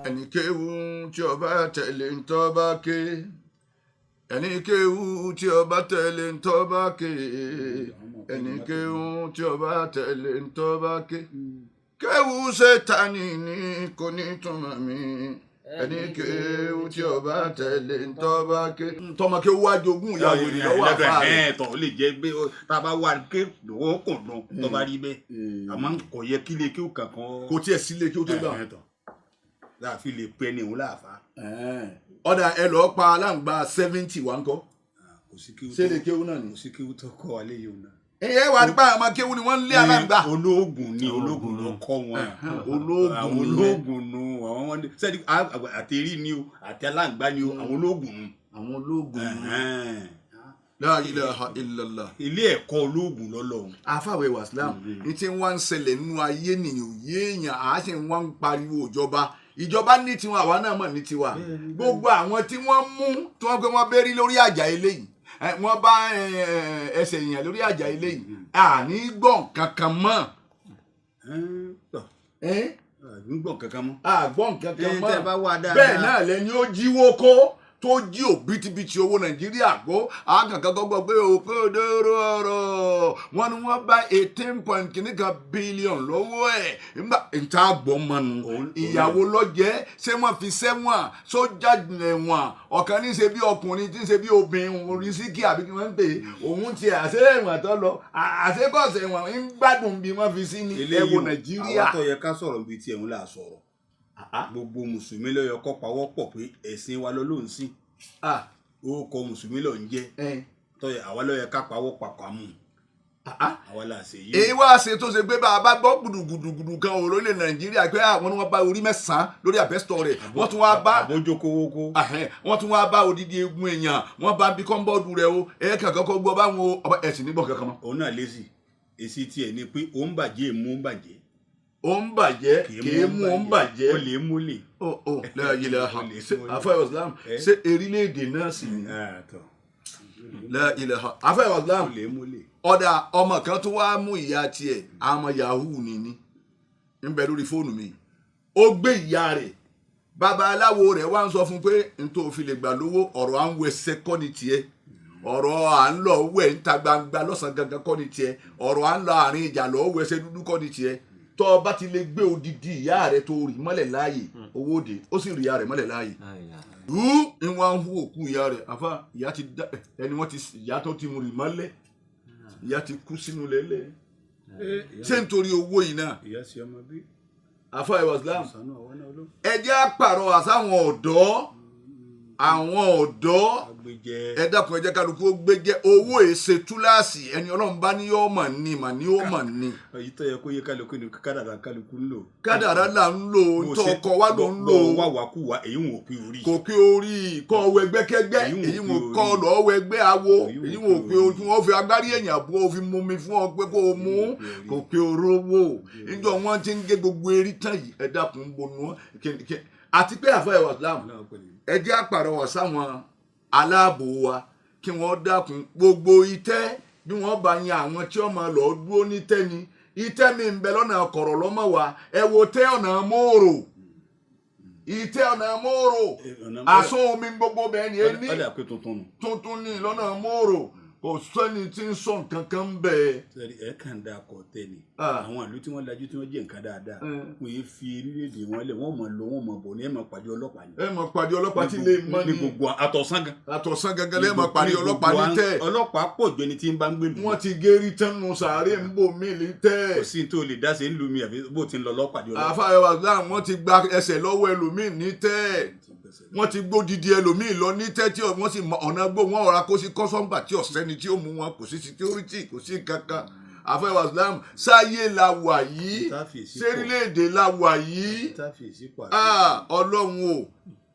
Ẹni kéwú tí ó bá tẹ̀lé ń tọ́ bá ké, ẹni kéwú tí ó bá tẹ̀lé ń tọ́ bá ké, ẹni kéwú tí ó bá tẹ̀lé ń tọ́ bá ké, kéwú Sátánì ní kò ní túmọ̀ mi, ẹni kéwú tí ó bá tẹ̀lé ń tọ́ bá ké. Tọmọ kéwú wá jogún ìyá wèrè lọ́wọ́ àfa rẹ̀. Ẹ̀ tọ̀ ó lè jẹ́ pé tá a bá wà ké lọ́wọ́ kò dùn tó bá rí bẹ́ẹ̀, àmọ́ kò yẹ kí lè kí ó kankan. Kò tiẹ̀ sílé kí ó tó gbà. Ẹ̀ tọ̀ láàfin lè pẹ́ ní òun láàfa. Ọ̀dà ẹ lọ́ọ́ pa aláǹgbá 70 wá ńkọ́? Kò sí kí ó ṣé lè kéwú náà ni? Kò sí kí ó tó kọ́ wa léyìí òun náà. Ẹ̀yẹ́ wà nípa àwọn kéwú ni wọ́n ń lé aláǹgbá. Olóògùn ni, olóògùn ló kọ́ wọn. Olóògùn àwọn ni. Olóògùn nu àwọn wọn ní sẹ́ni àtẹ̀rí ni o, àti aláǹgbá ni o, àwọn olóògùn nu. Àwọn olóògùn ni. Ẹ̀hẹ́n. La ilaha illallah. Ilé ẹ̀kọ́ olóògùn lọ́lọ́run. Afáwẹ̀ wàsílám ní tí wọ́n ń ṣẹlẹ̀ nínú ayé nìyẹn ò yéèyàn, àá sì wọ́n ń pariwo ìjọba. Ìjọba ní tiwọn, àwa náà mọ̀ ní tiwa. Gbogbo àwọn tí wọ́n mú tí wọ́n pé wọ́n bẹ́rí lórí àjà eléyìí, wọ́n bá ẹsẹ̀ èèyàn lórí àjà eléyìí, àní gbọ̀n kankan mọ́. Tọ́ àgbọ̀n kankan mọ́. Àgbọ̀n kankan mọ́. Tẹ́ ẹ bá wà dáadáa. Bẹ́ẹ̀ náà lẹni ó jíwó kó tó jí òbítíbitì owó Nàìjíríà kó àkànkàn gbọ́ pé òkè òdòrò ọ̀rọ̀ wọn ni wọ́n bá 18 point kìíní kan billion lọ́wọ́ ẹ̀ nígbà níta gbọ́ mọ́nu. Ìyàwó lọ́jẹ́, ṣé wọ́n fi sẹ́wọ̀n sójà ẹ̀wọ̀n? Ọ̀kan ní í ṣe bí ọkùnrin tí ń ṣe bí obìnrin orí síkì àbí kí wọ́n ń pè é, òun ti àṣẹ ẹ̀wọ̀n tó lọ àṣekọ̀ṣẹ̀ ẹ̀wọ̀n ń gbádùn bí wọ́n fi sí ní ẹ̀wọ̀n Nàìjíríà. Àwọn tó yẹ ká sọ̀rọ̀ bíi tiẹ̀ ń là sọ̀rọ̀, gbogbo mùsùlùmí ló yẹ kó pawọ́ pọ̀ pé ẹ̀sìn wa ló ló ń sìn, orúkọ mùsùlùmí ló ń jẹ́ tó yẹ àwa ló yẹ ká pawọ́ papọ̀ mú àwa là ṣe yìí. Èyí wá ṣe tó ṣe pé bá a bá gbọ́ gbùdùgbùdùgbùdù kan ò lórílẹ̀ Nàìjíríà pé àwọn ni wọ́n bá orí mẹ́sàn-án lórí àbẹ́sítọ̀ rẹ̀, wọ́n tún wá bá àbójókòwókó. Wọ́n tún wá bá odidi egun èèyàn, wọ́n bá bí kọ́ńbọ́ọ̀dù rẹ̀ o, ẹ̀ kàn kọ́kọ́ gbọ́ báwọn o, ẹ̀sìn nígbọ̀n kankan mọ́. Òun náà lésì, èsì tiẹ̀ ni pé òun bàjẹ́ èmú ń bàjẹ́. Ó ń bàjẹ́ kì í mú ó ń bàjẹ́. Ó lè mú lè. Ó la ilaha afẹ́ islam, ṣé erílẹ̀-èdè náà sì ni la ilaha afẹ́ islam. Ó lè mú lè. Ọ̀dà ọmọ kan tó wá mú ìyá tiẹ̀, àmọ́ yahoo ni ń bẹ lórí fóònù mi, ó gbé ìyá rẹ̀, babaláwo rẹ̀ wá ń sọ fún pé n tó fi lè gbà lówó, ọ̀rọ̀ à ń wẹsẹ̀ kọ́ ni tiẹ̀, ọ̀rọ̀ à ń lọ wẹ̀ ń ta gbangba lọ́sàn-án gangan kọ́ ni tiẹ̀, ọ̀rọ̀ à ń lọ àárín ìjà lọ wẹsẹ̀ dúdú kọ́ ni tiẹ̀, tọ́ ọ bá ti lè gbé odidi ìyá rẹ̀ tó rí mọ́lẹ̀ láàyè, owó òde. Ó sì rí ìyá rẹ̀ mọ́lẹ̀ láàyè rú ni wọ́n á hu òkú ìyá rẹ̀. Àfa ìyá ti dá ẹni wọ́n ti ìyá tó ti mú rí mọ́lẹ̀, ìyá ti kú sínú lẹ́lẹ̀. Ṣé nítorí owó yìí náà? Ìyá sí ọmọ bí. Àfa ìwàsílám, ẹ jẹ́ àpàrọ̀ àsáwọn ọ̀dọ́, àwọn ọ̀dọ́, ẹ dákun, ẹ jẹ́ kálukú ó gbé jẹ́ owó èsè túláàsì. Ẹni Ọlọ́run bá ní yóò mọ̀ ní mà ní ó mọ̀ ní. Èyí tó yẹ kó yẹ kálukú ni kádàrá kálukú ń lò. Kádàrá là ń lò, tó ọkọ wa ló ń lò. Bó wà wá kú wa, èyí wò pé orí. Kò pé orí kọ́ ọwọ́ ẹgbẹ́kẹ́gbẹ́, èyí wò kọ́ lọ́wọ́ ẹgbẹ́ awo, èyí wò pé ojú wọn fi agbárí èèyàn bó fi mú mi fún ọ pé kó o mú, kò pé orówó. Níjọ́ wọn ti ń gé gbogbo erí tán yìí, ẹ dákun, ń bonu wọn àti pé àfọ ẹwà Islam, ẹ jẹ́ àpàrọwà sáwọn aláàbò wa kí wọ́n dákun, gbogbo itẹ́ bí wọ́n bá yan àwọn tí wọ́n máa lọ dúró ní tẹ́ni itẹ́ mi ń bẹ lọ́nà kọ̀rọ̀ lọ́mọ wa. Ẹ wo tẹ́ ọ̀nà mòrò, ìtẹ́ ọ̀nà mòrò, àsún omi gbogbo bẹ́ẹ̀ ni ẹni tuntun ní lọ́nà mòrò, kò sẹ́ni tí ń sọ nǹkan kan ń bẹ̀. Ẹ kàn dá akọ tẹ ni àwọn ìlú tí wọ́n lajú tí wọ́n jẹ́ nǹkan dáadáa, wọ́n yé fi orílẹ̀-èdè wọn lẹ̀, wọ́n mọ̀ lọ, wọ́n mọ̀ bọ̀ ní ẹ̀ mọ̀ pàdé ọlọ́pàá ni. Ẹ mọ̀ pàdé ọlọ́pàá tí lè mọ́ ní gbogbo àtọ̀sán gan. Àtọ̀sán gangan lè mọ̀ pàdé ọlọ́pàá ní tẹ́. Ọlọ́pàá pọ̀ ju ẹni tí ń bá ń gbé lù. Wọ́n ti gérí tánu sàárè ń bò mí lè tẹ́. Kò sí tó lè dá sí ń lu mi àbí bó ti ń lọ lọ́pàdé ọlọ́pàá. Àfààyàn wàsílà, wọ́n ti gba ẹsẹ̀ lọ́wọ́ ẹlòmíì ní tẹ́, wọ́n ti gbódìdí ẹlòmíì lọ ní tẹ́tí, wọ́n sì ọ̀nà gbó wọn ọ̀rá kó sí kọ́sọ́mbà tí ọ̀sẹ́ni tí ó mú wọn, kò sí security, kò sí kankan. Àfẹ́wà Islam, sáyé la wà yìí, sẹ́rílẹ̀-èdè la wà yìí? Ọlọ́run o,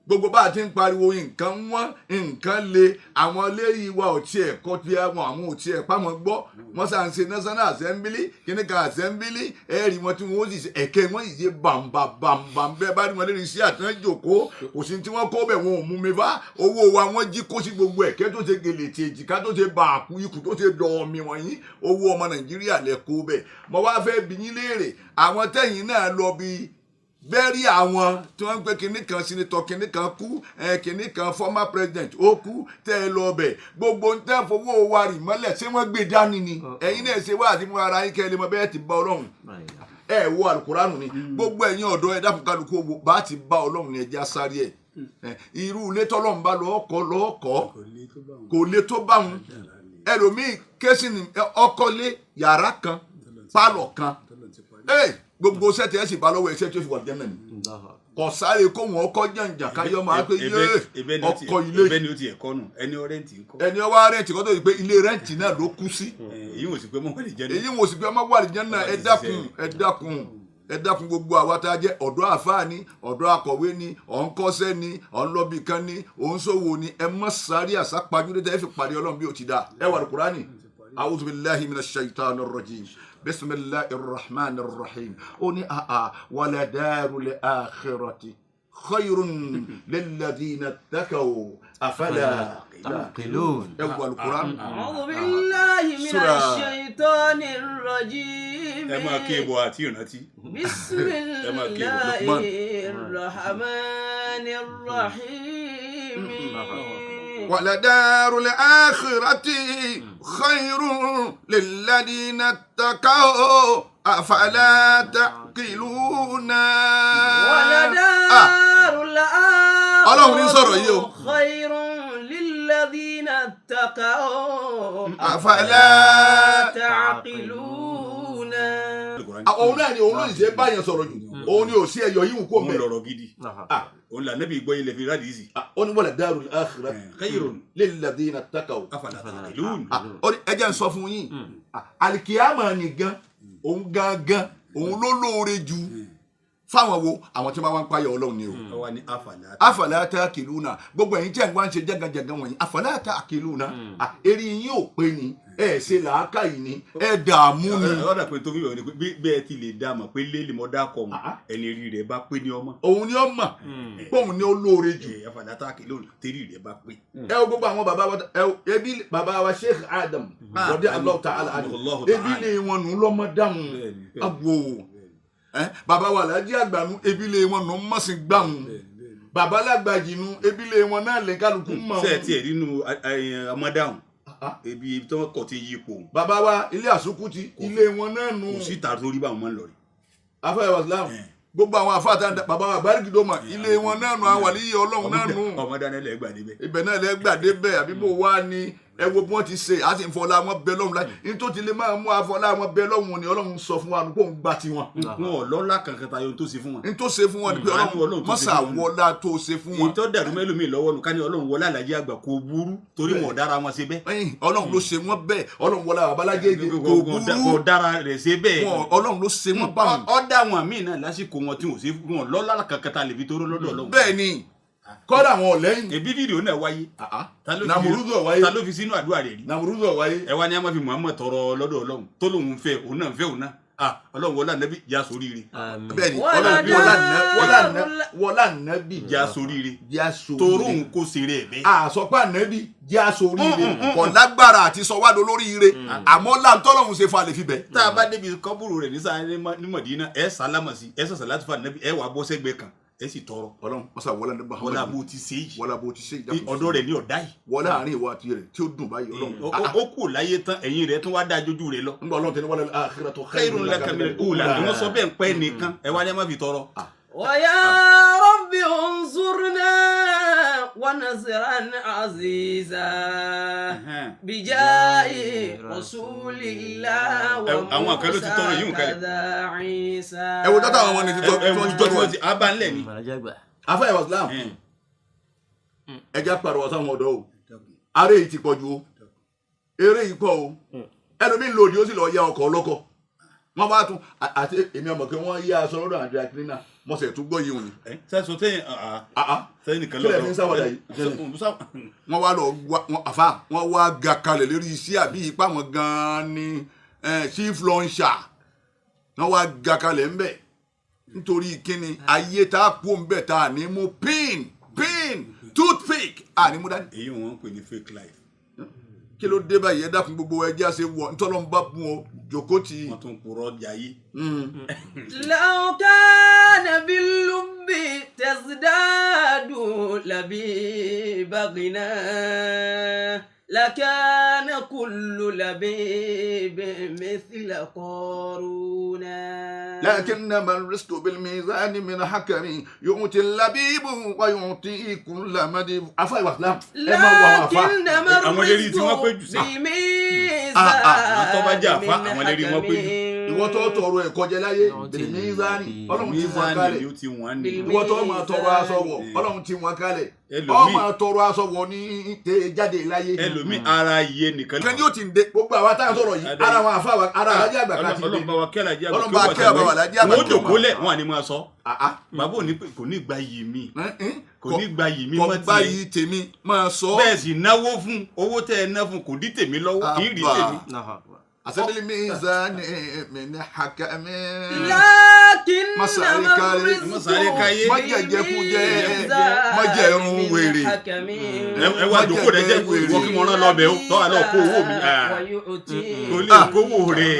gbogbo bá a ti ń pariwo nǹkan wọ́n, nǹkan le, àwọn eléyìí wa ò tiẹ̀ kọ́ tí àwọn ò tiẹ̀ pamọ́ gbọ́. Wọ́n sàn ṣe national assembly kíní kan assembly, ẹ̀ẹ́rì wọn tí wọ́n sì ṣe ẹ̀kẹ́ wọ́n sì ṣe bàǹbà bàǹbà bẹ́ẹ̀ bá rí wọn lérí iṣẹ́ àtúnṣe jòkó, kò sí tí wọ́n kó bẹ̀, wọn ò mú mi bá owó wa wọ́n jí kó sí gbogbo ẹ̀kẹ́ tó ṣe gèlè tí èjìká tó ṣe bàákú ikù tó ṣe dọ̀ọ̀mì wọ̀nyí, owó ọmọ Nàìjíríà lẹ kó bẹ̀. Mo wá fẹ́ bi yín léèrè, àwọn tẹ̀yìn náà lọ bí Bẹ́ẹ̀rí àwọn tí wọ́n ń pè kinní kan senator, kinní kan kú, kinní kan former president ó kú, tẹ́ ẹ lọ bẹ̀, gbogbo ń tẹ́ fowó wa rì mọ́lẹ̀, ṣé wọ́n gbé dání ni? Ẹ̀yin náà ṣe wá àti mú ara yín kẹ́ ẹ lè mọ bẹ́ẹ̀ ti bá Ọlọ́run. Ẹ wo alukóránù ni. Gbogbo ẹ̀yin ọ̀dọ́, ẹ dákun, kálukú owó bá ti bá Ọlọ́run ni, ẹ já sáré ẹ̀. Irú ilé tọ́lọ́run bá lọ́ọ́ kọ́ lọ́ọ́ kọ́, kò lè tó bá wọn. Ẹlòmíì kéésì ní ọkọlé yàrá kan, pálọ̀ kan, gbogbo sẹ́tì ẹ̀ sì bá lọ́wọ́ ẹ̀ṣẹ́ tí ó fi wà jẹ́ náà ni. Kò sáré kó wọn ọkọ jàǹjà káyọ̀ máa pé yé ọkọ ilé. Ebe ni ó ti ẹ̀kọ́ nù, ẹni ọ rent ń kọ́. Ẹni ọwọ́ rent kọ́ tó yìí pé ilé rent náà ló kú sí. Èyí wò sí pé mọ́ wà lè jẹ́ náà. Èyí wò sí pé ọmọ wà lè jẹ́ náà. Ẹ dákun, ẹ dákun, ẹ dákun. Gbogbo àwa tá a jẹ́ ọ̀dọ́ àfáà ni, ọ̀dọ́ akọ̀wé ni, ọ̀nkọ́sẹ́ ni, ọ̀nlọ́bì kan ni, òǹṣòwò ni, ẹ má sáré àsápajúdé tẹ́ ẹ fi pàdé Ọlọ́run bí ó ti dáa. Ẹ wà ní Kúránì. A'udhu billahi minash shaitanir rajim, bismillahir rahmanir rahim. Ó ní àà waladarul akhirati khayrun lilladhina ttaqaw afala ta'qilun. Ẹ wà ní Kúránì. أعوذ بالله من Surah. الشيطان الرجيم. Ẹ máa ké bọ̀ àti ìrántí. بسم Ẹ máa ké bọ̀. الله الرحمن الرحيم. ولدار الآخرة خير للذين اتقوا أفلا تعقلون. ولدار الآخرة Ọlọ́run ní sọ̀rọ̀ yìí o. خير للذين اتقوا أفلا تعقلون. Òun náà ni, òun ló sì ṣe báyẹn sọ̀rọ̀ jù, òun ni ò sí ẹyọ yìí kó Òun mẹ́. lọ̀rọ̀ gidi, òun là nẹ́bí gbọ́ ilẹ̀ fi rádìí sí. Ó ní ولدار الآخرة خير للذين اتقوا أفلا تعقلون. Ó ní ẹ jẹ́ n sọ fún yín, alikiyama nìgan, òun gangan, òun ló lóore jù fáwọn wo? Àwọn tí wọ́n máa ń payọ̀ Ọlọ́run ni o. Àwa ni أفلا. أفلا تعقلون. Gbogbo ẹ̀yin tí ẹ̀ ń wá ń ṣe jẹ́gànjẹ̀gàn wọ̀nyí, أفلا تعقلون, eré yín ò pé ni, ẹ ṣe làákàyè ni, ẹ dààmú ni. Ọ̀dà pé tó fi wẹ̀ ni pé bí ẹ ti lè dá mọ̀ pé lélẹ̀ mọ́ dá kọ̀ mọ́, ẹni rí rẹ̀ bá pé ní ọmọ. Òun ni ó mọ̀ pé òun ni ó lóore jù. أفلا تعقلون, tẹ́rì rẹ̀ bá pé. Ẹ wo gbogbo àwọn bàbá wa, ẹ wo ebi bàbá wa Sheikh Adam رضي الله تعالى عنه, Allahu ebi ta'ala. lè wọn nù lọ́mọ dáhùn awo ẹ. Bàbá wa Alhaji àgbà nu, ebi lè wọn nù mọ̀sìn gbàhùn. Bàbá lágbàjì nu, ebi lè wọn náà lè kálukú mọ̀. Ṣé ẹ tiẹ̀ nínú ọmọdáhùn ebi tí wọ́n kọ̀ ti yí ipò? Bàbá wa ilé àsukù ti ilé wọn náà nù. Kò síta torí báwọn máa ń lọ rí. Afẹ́ wa Islam, gbogbo àwọn afáàtà, bàbá wa àgbárígidọ́mà, ilé wọn náà nù, àwọn àlíyé Ọlọ́run náà nù. Ọmọ dáná lẹ gbà débẹ̀. Ibẹ̀ náà lẹ gbàdé bẹ́ẹ̀, àbí bò wá ní? Ẹ wo bí wọ́n ti ṣe àti ìfọlá wọn bẹ lọ́hùn láti ní tó ti lè máa mú afọlá wọn bẹ lọ́hùn ni Ọlọ́run sọ fún wa nù kó ń gba tiwọn. Wọn ò lọ́lá kankan tayọ tó ṣe fún wọn. Ní tó ṣe fún wọn ni pé Àánú Ọlọ́run Ọlọ́run tó ṣe mọ́sà fún wọn. wọlá tó ṣe fún wọn. Èyí tó dàrú mẹ́lòmíì lọ́wọ́ nù ká ní Ọlọ́run wọlé àlàjì àgbà kò burú, torí wọn ò dára wọn ṣe bẹ́ẹ̀. Ẹ̀yìn, Ọlọ́run ló ṣe wọ́n bẹ́ẹ̀. Ọlọ́run wọlá babalájẹ́ kò burú. Kò dára rẹ̀ ṣe bẹ́ẹ̀. Wọn Ọlọ́run ló ṣe wọ́n báwọn. Ọ dá wọn míì náà lásìkò wọn tí wọn ò ṣe wọn lọ́lá kankan tá a lè fi toró lọ́dọ̀ Ọlọ́run. Bẹ́ẹ̀ ni, kọ́dà àwọn ọ̀lẹ́yìn. Ẹbí fídíò náà wáyé. Ta ló fi- Nàmúrúdù ọ̀wáyé. Ta ló fi sínú àdúrà rẹ̀ rí? Nàmúrúdù ọ̀wáyé. Ẹ wá ní a máa fi Muhammad tọrọ lọ́dọ̀ Ọlọ́run tó lóun fẹ́, òun náà fẹ́ òun náà. Ah, Ọlọ́run wọlé ànábì já sóríire. Àmín. Bẹ́ẹ̀ ni. Wọ́lá Ọlọ́run wọlá nàbì Já sóríire. Já sóríire. Toró òun kò ṣeré ẹ̀ bẹ́ẹ̀. Àsọpá nàbì já sóríire kò lágbára àti sọwádìí olóríire, àmọ́ láǹtọ́lọ́hún ṣe fa lè fi bẹ̀. Tá a bá débi kọ́bùrù rẹ̀ ní sáà ní Mọ̀dínà, ẹ sálámà sí, ẹ sọ̀sọ̀ láti fa ànábì, ẹ wà bọ́ sẹ́gbẹ̀ẹ́ kan, ẹ sì tọrọ. Ọlọ́run wọ́n sà wọlé nàbì. Wọlé bó ti ṣe yìí. Wọlé bó ti ṣe yìí. Ọ̀dọ̀ rẹ̀ ní ọ̀dá yìí. Wọlé àárín ìwọ àti rẹ̀ tí ó dùn báyìí, Ọlọ́run. Ó kù láyé tán, ẹ̀yìn rẹ̀ tún wá dáa jójú rẹ̀ lọ. Ńgbà Ọlọ́run tẹni wọlé akhiratu خير لك من الأولى ni wọ́n sọ bẹ́ẹ̀ ń pẹ́ nìkan, ẹ wá ní ẹ má fi tọrọ. ويا رب انصرنا ونصرا عزيزا بجاه رسول الله. Àwọn kan ló ti tọrọ yìí nǹkan lẹ̀. وموسى كذا عيسى. Ẹ wo dọ́tà àwọn ọmọ ní títọ́ ẹ tí wo wọ́n ti tó tọ́jú tí wọn. wọ́n ti abánlẹ̀ ni. Màlájà gbà. Afẹ́ ìwà Islam, ẹ já pàrọwà sáwọn ọ̀dọ́ o. Aré yìí ti pọ̀ ju o, eré yìí pọ̀ o. Ẹlòmíín lòdì, ó sì lọ ya ọkọ̀ ọlọ́kọ̀, wọ́n bá tún àti èmi ọmọ pé wọ́n yá aṣọ lọ́dọ̀ àjọ àkínínà mọ̀sẹ̀ tún gbọ́ yìí òní. Sẹ́sọ tẹ́yìn sẹ́yìn nìkan. Kílẹ̀ fi ń sáwàdà yìí? Wọ́n wá lọ wá àfa, wọ́n wá ga kalẹ̀ lórí iṣẹ́ àbí ipá wọn gan-an ni chief launcher. Wọ́n wá ga kalẹ̀ ńbẹ̀ nítorí kíni? Ayé tá a kú ńbẹ̀ tá a ní mú pin toothpick a ní mú dání. Èyí wọn ń pè ní fake life. Kí ló dé báyìí? Ẹ dákun, gbogbo ẹjẹ́ àṣẹ wọ̀ ntọ́lọ́mbà bùn ọ jòkó tì í. Wọ́n tún purọ́ jayé. لو كان باللب تزداد لبيب غنى لكان كل لبيب مثل قارون. لكنما الرزق بالميزان من حكم يؤتي اللبيب ويعطي كل مدي afa ìwà Islam, ẹ máa wọ àwọn afa. لكنما Àwọn lérí tí wọ́n pé الرزق jù sí. بالميزان Àwọn tó bá jẹ́ àfá, من àwọn lérí wọn pé jù. حكم. Ìwọ tó tọrọ ẹ̀kọ́ jẹ láyé, بالميزان, Ọlọ́run ti wọn Mizani kalẹ̀. ni ó ti wọ́n ní. Ìwọ tó máa tọrọ aṣọ wọ̀, Ọlọ́run ti wọn kalẹ̀. Ẹlòmíì. Ọ máa tọrọ aṣọ wọ̀ ní tẹ jáde láyé. Ẹlòmíì ara iye nìkan. Kan yóò ti ń de gbogbo àwa táwọn sọ̀rọ̀ yìí, ara àwọn àfa wa, ara alájẹ àgbà kan ti dé. Ọlọ́run bá wa kẹ́ alájẹ́ àgbà. Ọlọ́run bá kẹ́ àbá wa alájẹ́ àgbà. Wọ́n jòkó lẹ̀, wọ́n à ní máa sọ. Ah, ah. Bàbá ò ní pé kò ní gba iyì mi. Kò ní gba iyì mi Kò mọ́ gba tiẹ̀. iyì tèmi máa sọ. Bẹ́ẹ̀ sì náwó fún owó tẹ́ ẹ ná fún kò dí tèmi lọ́wọ́, kì í rí Àbà. tèmi. Àṣẹ́bílì mizani min hakami. لكنما Má sáré káyé. الرزق Má sáré káyé. Má jẹjẹkújẹ. بالميزان Má jẹ irun من wèrè. حكم. Ẹ wá jòkó rẹ jẹ́ ìwọ kí mo rán lọ́bẹ̀ ó tọ́ àlọ́ kó owó mi. ويؤتي Kò lè kówó rẹ̀,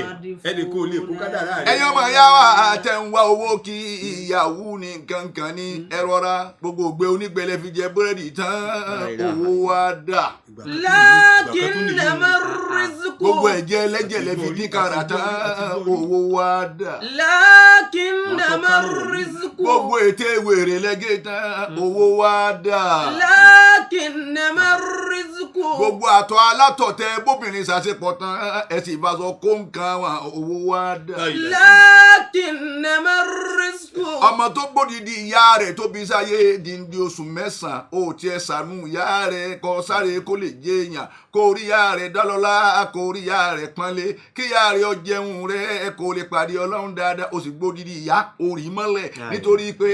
ẹnì kò lè kó kádàrá rẹ̀. Ẹ̀yin ọmọ ìyá wa tẹ̀ ń wá owó kí ìyàwó ní nǹkankan ní, ẹ rọra. Gbogbo ògbé onígbẹ̀lẹ̀ fi jẹ búrẹ́dì tán, owó wa dà? لكنما الرزق Gbogbo ẹ̀jẹ̀ ẹlẹ́jẹ̀ lẹ fi dín kàrà tán, owó wa dà? لكنما الرزق Gbogbo ète wèrè lẹ́gẹ̀ tán, owó wa dà? لكنما الرزق Gbogbo àtọ̀ alátọ̀tẹ̀ bóbìnrin ṣàṣepọ̀ tán, ẹ sì bá sọ kó nǹkan wa, owó wa dà? لكنما الرزق Ọmọ tó gbódìdí ìyá rẹ̀ tó bí sáyé dìndín oṣù 9, ó tiẹ̀ sànú ìyá rẹ̀ kọ sáré kó lè jẹ èèyàn, kó rí ìyá rẹ̀ dálọ́lá, kó rí ìyá rẹ̀ pọ́nlé, kí ìyá rẹ̀ ó jẹun rẹ̀ kó lè pàdé Ọlọ́run dáadáa. Ó sì gbódìdí ìyá orí mọ́lẹ̀ nítorí pé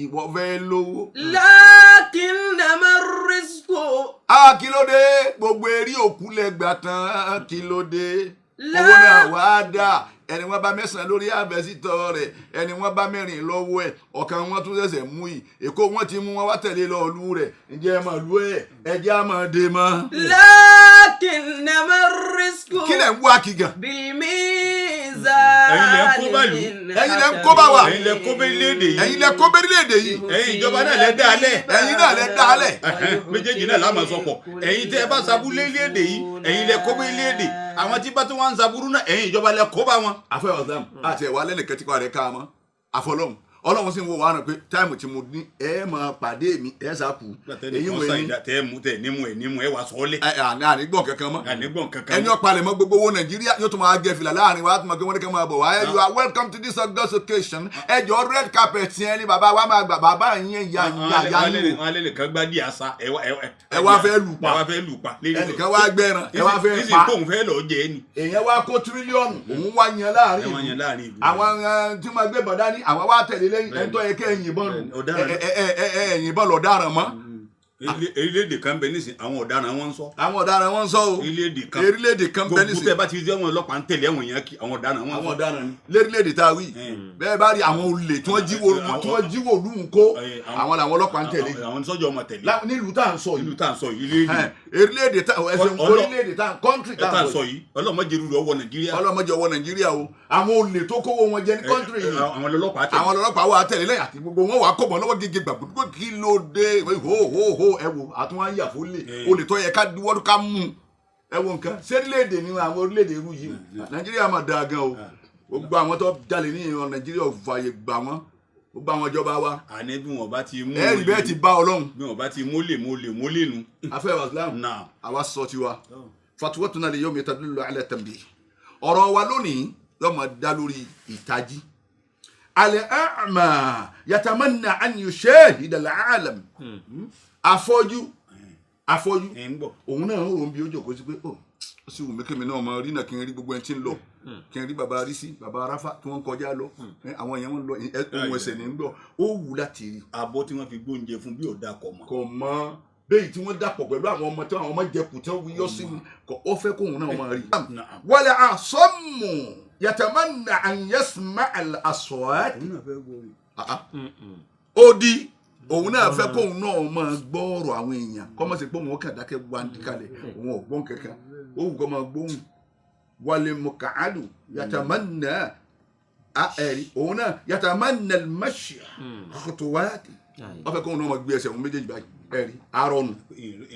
ìwọ fẹ́ lówó. لكنما الرزق A kí ló dé? Gbogbo eré òkú lẹ gbà tán, kí ló dé? Owó náà wàá dà? Ẹni wọn bá mẹ́sàn-án lórí àbẹ̀sítọ̀ rẹ̀, ẹni wọn bá mẹ́rin lọ́wọ́ ẹ̀, ọ̀kan wọn tún ṣẹ̀ṣẹ̀ mú yìí. Èkó wọn ti mú wọn wá tẹ̀lé lọ ìlú rẹ̀. Ǹjẹ́ ẹ mọ̀ lú ẹ̀? Ẹjẹ́ á máa dé mọ́. لكنما الرزق Kí lẹ̀ ń wá kí gan? بالميزان Ẹ̀yin lẹ ń kó bá lù. من Ẹ̀yin lẹ ń kó bá wa. Ẹ̀yin lẹ kó bẹ́ léde yìí. Ẹ̀yin lẹ kó bẹ́rílẹ̀-èdè yìí. Ẹ̀yin ìjọba náà lẹ dá a lẹ̀. Ẹ̀yin náà lẹ dá a lẹ̀. Méjèèjì náà la máa sọ pọ̀. Ẹ̀yin tẹ́ ẹ bá saburú léde yìí, ẹ̀yin lẹ kó bẹ́ léde. Àwọn tí bá tí wọ́n ń saburú náà, ẹ̀yin ìjọba lẹ kó bá wọn. Afẹ́ ọ̀sán àti ẹ̀wà lẹ́nìkan tí kò rẹ̀ ká mọ́ àfọlọ́hún. Ọlọ́run sì ń wo wàhánà pé time tí mo ní ẹ máa pàdé mi, ẹ sá kú. Èyí Wọ́n wọ̀ sàn ní ìdá tẹ́ ẹ mú tẹ́ ẹ nímú ẹ nímú ẹ wà sọ́ọ́lẹ̀. Ànígbọ̀n kankan mọ́. Ànígbọ̀n kankan. Ẹni ọ̀pá mọ́ gbogbo owó Nàìjíríà yóò tún máa gẹ fìlà láàrin wa, tún máa gbé wọn ní ká máa bọ̀ wá. You are welcome to this august occasion. Ẹjọ́ red carpet yẹn ni bàbá wa máa gbà, bàbá yẹn ya ya ya yín wò. Wọn alẹ́ nìkan gbá díẹ̀ asa ẹ wá Ẹ wá fẹ́ lù pa. Ẹ wá fẹ́ lù pa. Ẹnìkan wá gbẹran, ẹ wá fẹ́ nísìnyí pa. kóun fẹ́ lọ jẹ ẹ ni. Èèyàn wá kó tírílíọ̀nù, òun wá yan láàrin Ẹ wá yan ìlú. láàrin ìlú. Àwọn tí wọ́n gbé bọ̀dá ní àwọn wá tẹ̀lé lẹ́yìn ẹni tó yẹ kẹ́ ẹ̀yìn bọ́ọ̀lù Ọ̀daràn. ẹ̀yìn bọ́ọ̀lù ọ̀daràn mọ́. Orílẹ̀-èdè kan bẹ nísìn, àwọn ọ̀daràn wọn ń sọ. Àwọn ọ̀daràn wọn ń sọ o. Orílẹ̀-èdè kan. Orílẹ̀-èdè kan bẹ Gbogbo nísìn tẹ́ bá ti rí àwọn ọlọ́pàá ń tẹ̀lé àwọn èèyàn kí àwọn ọ̀daràn wọn ń Àwọn sọ. ọ̀daràn ni lérílẹ̀-èdè tá a wí. Bẹ́ẹ̀ bá rí àwọn olè tí wọ́n jíwò tí wọ́n jíwò lù ń kó, àwọn làwọn ọlọ́pàá ń tẹ̀lé. Àwọn sọ́jà ọmọ tẹ̀lé. Nílùú tá à ń sọ Ìlú yìí. tá à ń sọ yìí, orílẹ̀-èdè. Orílẹ̀-èdè tá ẹsẹ̀ orílẹ̀-èdè tá country tá tá à à ń sọ yìí, ọlọ́mọdé rúru ọwọ́ Nàìjíríà. Ọlọ́mọdé ọwọ́ Nàìjíríà o. Àwọn olè tó kówó wọn jẹ ní country yìí, Àwọn ọlọ́pàá tẹ̀lé. Àwọn ọlọ́pàá wà tẹ̀lé lẹ́yìn àti gbogbo wọn wà kọ̀bọ̀ lọ́wọ́ gègé gbàgbọ́. Kí ló dé? Ho ho ho, ẹ wo àtúnwá ń yà fún lè olè tó yẹ ká diwọ́dún ká mú un. Ẹ wo nǹkan sẹ́rílẹ̀-èdè ni àwọn orílẹ̀-èdè irú yìí. Nàìjíríà máa dáa gan o. Gbogbo àwọn tó jalè ní ìran Nàìjíríà ò fààyè gbà wọ́n, gbogbo àwọn ìjọba wa. Àní bí wọn bá ti mú Ẹ rí bẹ́ẹ̀ ti bá Ọlọ́run. Bí wọn bá ti mólè mólè mólè nu. Afẹ́ wàsílám. Náà. Àwa sọ tiwa fatuwatuna lè yọmi tadúlọ alẹ́ tẹ̀m̀bì. Ọ̀rọ̀ wa lónìí yóò máa dá lórí ìtají. Al-a'ma yatamanna an yushahida al-alam. Afọ́jú, afọ́jú, Ẹ ń bọ̀. òun náà ń rò ó bí ó jókòó sí pé ó sì wù mí kí mi náà máa rí náà, kí n rí gbogbo ẹni tí ń lọ, kí n rí baba rísí, baba Arafa tí wọ́n ń kọjá lọ. Àwọn èèyàn wọn lọ, ohun ẹsẹ̀ ní ń gbọ́, ó wù láti rí. Abọ́ tí wọ́n fi gbóúnjẹ fún bí ọ̀dà kọ̀ mọ́. Kò mọ bẹ́ẹ̀ tí wọ́n dàpọ̀ pẹ̀lú àwọn ọmọ tí àwọn ọmọ jẹkù tí wọ́n yọ sí mi kò, ó fẹ́ kóun náà máa rí. Wal asammu yatamanna an yasma'a al-aswat. Òun náà fẹ́ gbọ́ orin. Ó di Òun náà fẹ́ kóun náà máa gbọ́ ọ̀rọ̀ àwọn èèyàn, kọ́ mọ̀ sí pé òun ó kàn dákẹ́ wáńdí kalẹ̀, òun ò gbọ́n kankan, ó wù kọ́ máa gbóhùn. Wàlẹ̀ mọ̀kàálù yàtàmánà ẹ̀rí òun náà yàtàmánà mẹ́ṣíà kòtòwáàtì, wọ́n fẹ́ kóun náà máa gbé ẹsẹ̀ òun méjèèjì báyìí, ẹ̀rí arọ́nu.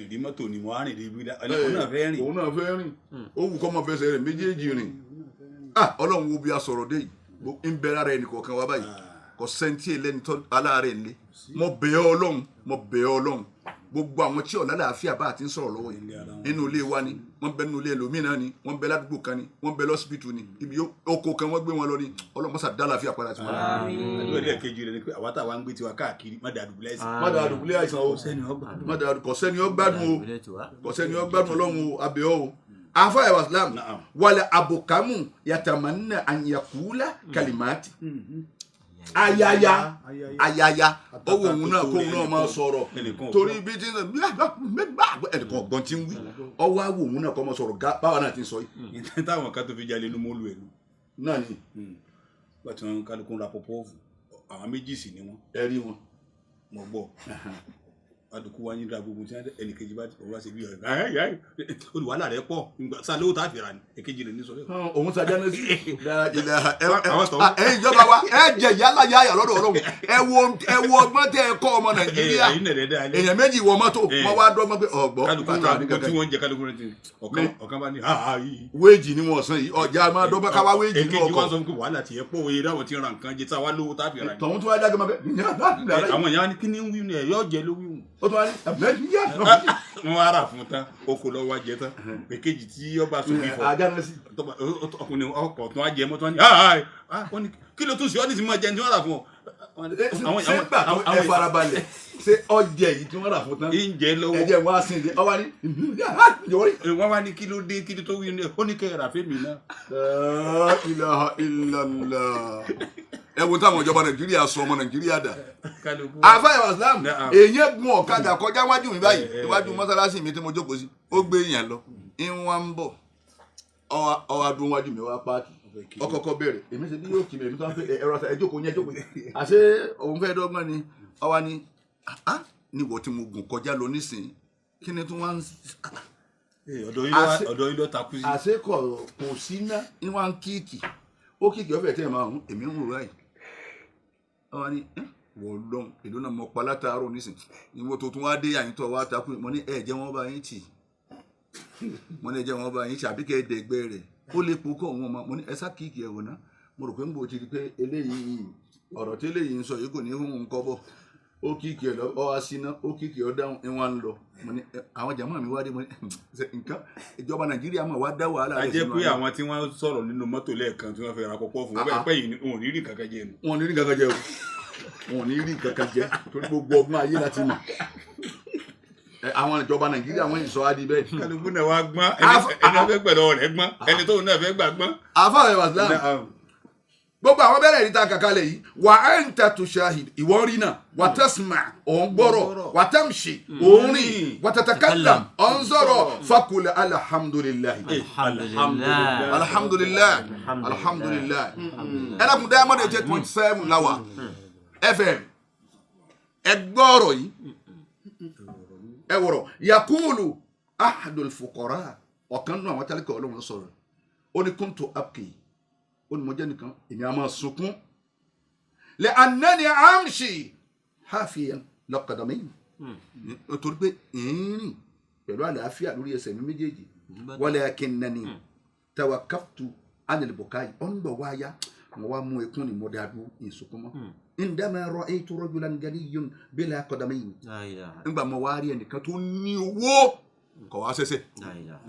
Ìrí mọ́tò ni mo á rìn débi dá, òun náà fẹ́ rìn. Òun náà fẹ́ rìn, ó wù kọ́ máa fẹsẹ̀ rẹ̀ méjèèjì rìn. Ọlọ́run wo bí a sọ̀rọ̀ dé yìí, ń bẹ lára ẹnì kọ̀ọ̀kan wa báyìí, kò sẹ́ńtì ẹlẹ́ni tó aláàárẹ̀ ńlẹ̀. Mo bẹ̀ ọ́ Ọlọ́run, mo bẹ̀ ọ́ Ọlọ́run, gbogbo àwọn tí ọ̀la làáfíà bá àti ń sọ̀rọ̀ lọ́wọ́ yìí, nínú ilé wa ni wọ́n bẹ, nínú ilé ẹlòmíràn ni wọ́n bẹ, ládùúgbò kan ni wọ́n bẹ, lọ́sibítù ni, ibi oko kan wọ́n gbé wọn lọ ni, Ọlọ́run mọ́sá dá làáfíà padà sí wọn. Àdúrà ilé kejì rẹ ni pé àwa táwa ń gbé tiwa káàkiri, má dà dùbúlẹ̀ àìsàn. Má dà dùbúlẹ̀ àìsàn o, má dà, kò sẹ́ni ó gbádùn o, kò sẹ́ni ó gbádùn. Ọlọ́run o, abẹ́ ọ́ o. Afa ya Islam wàlẹ̀ àbùkámù yàtàmánà àyàkúlá kalimati ayaya ayaya, owó òun náà kóun náà máa sọ̀rọ̀, torí ibi tí ẹnìkan ọ̀gbọ́n ti ń wí, ọwọ́ àwọ̀ òun náà kọ́ máa sọ̀rọ̀ báwa náà ti ń sọ yìí. Táwọn kan tó fi jalè inú mọ́lù ẹ̀ nù. Náà ni. Nígbà tí wọn kálukú ń ra pọpọ́ọ̀fù, àwọn méjì sì ni wọn. Ẹ rí wọn. Mo gbọ́ adùkú wa yín ra gbogbo tí ẹnìkejì bá òun wá sí bí ọ̀rẹ́ olùwàlà rẹ̀ pọ̀ sálẹ̀ ó tà fìrà ni èkejì rẹ̀ ní sọ bẹ́ẹ̀. Òun sàjà ní sí ẹ̀yin ìjọba wa, ẹ jẹ yálà yáyà lọ́dọ̀ Ọlọ́run. Ẹ wo ọgbọ́n tẹ ẹ kọ́ ọmọ Nàìjíríà, èèyàn méjì wọ mọ́tò, wọ́n wá dọ́gbọ́n pé ọ̀gbọ́n kálukú ra gbogbo tí wọ́n ń jẹ, kálukú rẹ̀ ti ọ̀kan bá ní. Wéèjì ni wọ́n san yìí, ọjà máa dọ́gbọ́n káwá wéèjì ní ọkọ̀. Èkejì wọn sọ pé wàhálà tiẹ̀ pọ̀, òye dáwọ̀ ti ra nǹkan jẹ táwa lówó tá fìrà ni. Tọ̀hún tó wá dágbé máa bẹ́ àwọn èèyàn ní kí ni wí ni ẹ̀ yóò jẹ ló wí wù. Ó tún wá ní wọn wá rà fún tán, oko lọ wá jẹ tán, èkejì tí ọba sọ fífọ ọkùnrin ọkọ tó wá jẹ mọ́tò wọn ní kí ló tún sí ọ ní ti máa jẹ ní wọn rà fún ọ. Ṣé gbà tó ẹ farabalẹ̀, ṣé ọjẹ yìí tí wọ́n rà fún tán ìjẹ lọ́wọ́ ẹjẹ wọn á sìn dé ọwọ́ ní. Wọ́n wá ní kí ló dé, kí ló tó wí ní ó ní kẹ́ ẹ rà fẹ́mi náà. La ilaha illallah. Ẹ wo táwọn ìjọba Nàìjíríà sọ ọmọ Nàìjíríà dà. Àfáà Islam, èyí gun ọ̀kadà kọjá wájú mi báyìí, iwájú mọ́sálásí mi tí mo jókòó sí, ó gbé èèyàn lọ, ìwọ̀n ń bọ̀, ọwọ́ adùn wájú mi wá páàkì, ọkọ̀ọ̀kọ̀ bẹ̀rẹ̀, èmi ṣe bí yóò kí mi, èmi tó ń fẹ́ ẹ̀rọ ẹ jókòó yẹn, jókòó yẹn, àṣé òun fẹ́ dọ́gbọ́n ni, ọwọ́ ni níwọ̀ tí mo gùn kọjá lọ nísìnyí, kí ni tí wọ́n ń. Ọ̀dọ̀ yín ló takú sí. Àṣé kò sí ná, ìwọ̀n ń kíìkì, ó kíìkì ọ̀fẹ́ tẹ̀ máa ń èmi ń wò ráì, ọwọ́ ni wọ́n lọ́n èlò náà mọ̀ pa látàárọ̀ nísìn, ìwọ tó tún wá dé àyíntọ́ tó wá takú, mo ní ẹ jẹ́ wọ́n bá yín tì, mo ní ẹ jẹ́ wọ́n bá yín tì, àbí kẹ́ ẹ dẹ̀gbẹ́ rẹ̀ ó lè po kọ́ òun ọmọ, mo ní ẹ sá kíìkì ẹ̀ wò ná, mo rò pé ń bò ti di pé eléyìí ọ̀rọ̀ tí eléyìí ń sọ yìí kò ní hún un kọ́ bọ̀, ó kíìkì ẹ̀ lọ, ọ wá síná, ó kíìkì ọ̀ dáhùn, ẹ̀ wá ń lọ, mo ní àwọn jàmáà mi wá dé, mo ní nǹkan ìjọba Nàìjíríà mọ̀ wá dá wàhálà rẹ̀ sínú. A jẹ́ pé àwọn tí wọ́n sọ̀rọ̀ nínú mọ́tò lẹ́ẹ̀kan tí wọ́n fẹ́ ra pọ̀pọ̀ fún wọn bẹ́ẹ̀ pẹ́ yìí wọn ò ní rí kankan jẹ nù. Wọn ò ní rí kankan jẹ o, wọn ò ní rí kankan jẹ, torí gbogbo ọgbọ́n ayé láti mọ̀ àwọn ìjọba Nàìjíríà wọ́n yìí sọ á di bẹ́ẹ̀. Kálukú náà wá gbọ́n, ẹni tó fẹ́ gbẹ̀dọ̀ rẹ̀ gbọ́n, ẹni tóun náà fẹ́ gbà gbọ́n. Àfáà Islam, gbogbo àwọn bẹ́rẹ̀ níta kàkálẹ̀ yìí, wà á ń ta tó ṣahid, ìwọ rí náà, wà tẹ́sìmà ò ń gbọ́rọ̀, wà tẹ́mṣì ò ń rìn, wà tàtàkàlàm ò ń sọ̀rọ̀, fakul alhamdulillahi alhamdulillahi alhamdulillahi. Ẹ dákun, Diamond 88.7 lawa FM, ẹ gbọ́rọ̀ yìí, ẹ wọ̀rọ̀ yakulu ahadul fuqara, ọ̀kan nínú àwọn tálíkà Ọlọ́run sọ̀rọ̀, ó ní kuntu abki, ó ní mo jẹ́ nìkan èmi a máa sunkún, lè anani amshi hafiyan laqadamayn, nítorí pé ìrìn pẹ̀lú àlàáfíà lórí ẹsẹ̀ mi méjèèjì, walakinnani tawakkaftu anil bukai, ó ń bọ̀ wáyá mo wá mú ekún ni mo dàdú ìsunkún mọ́, indama ra'aytu rajulan ganiyyun bila qadamayn, nígbà mo wá rí ẹnìkan tó ní owó kọ̀ wá sẹ́sẹ̀,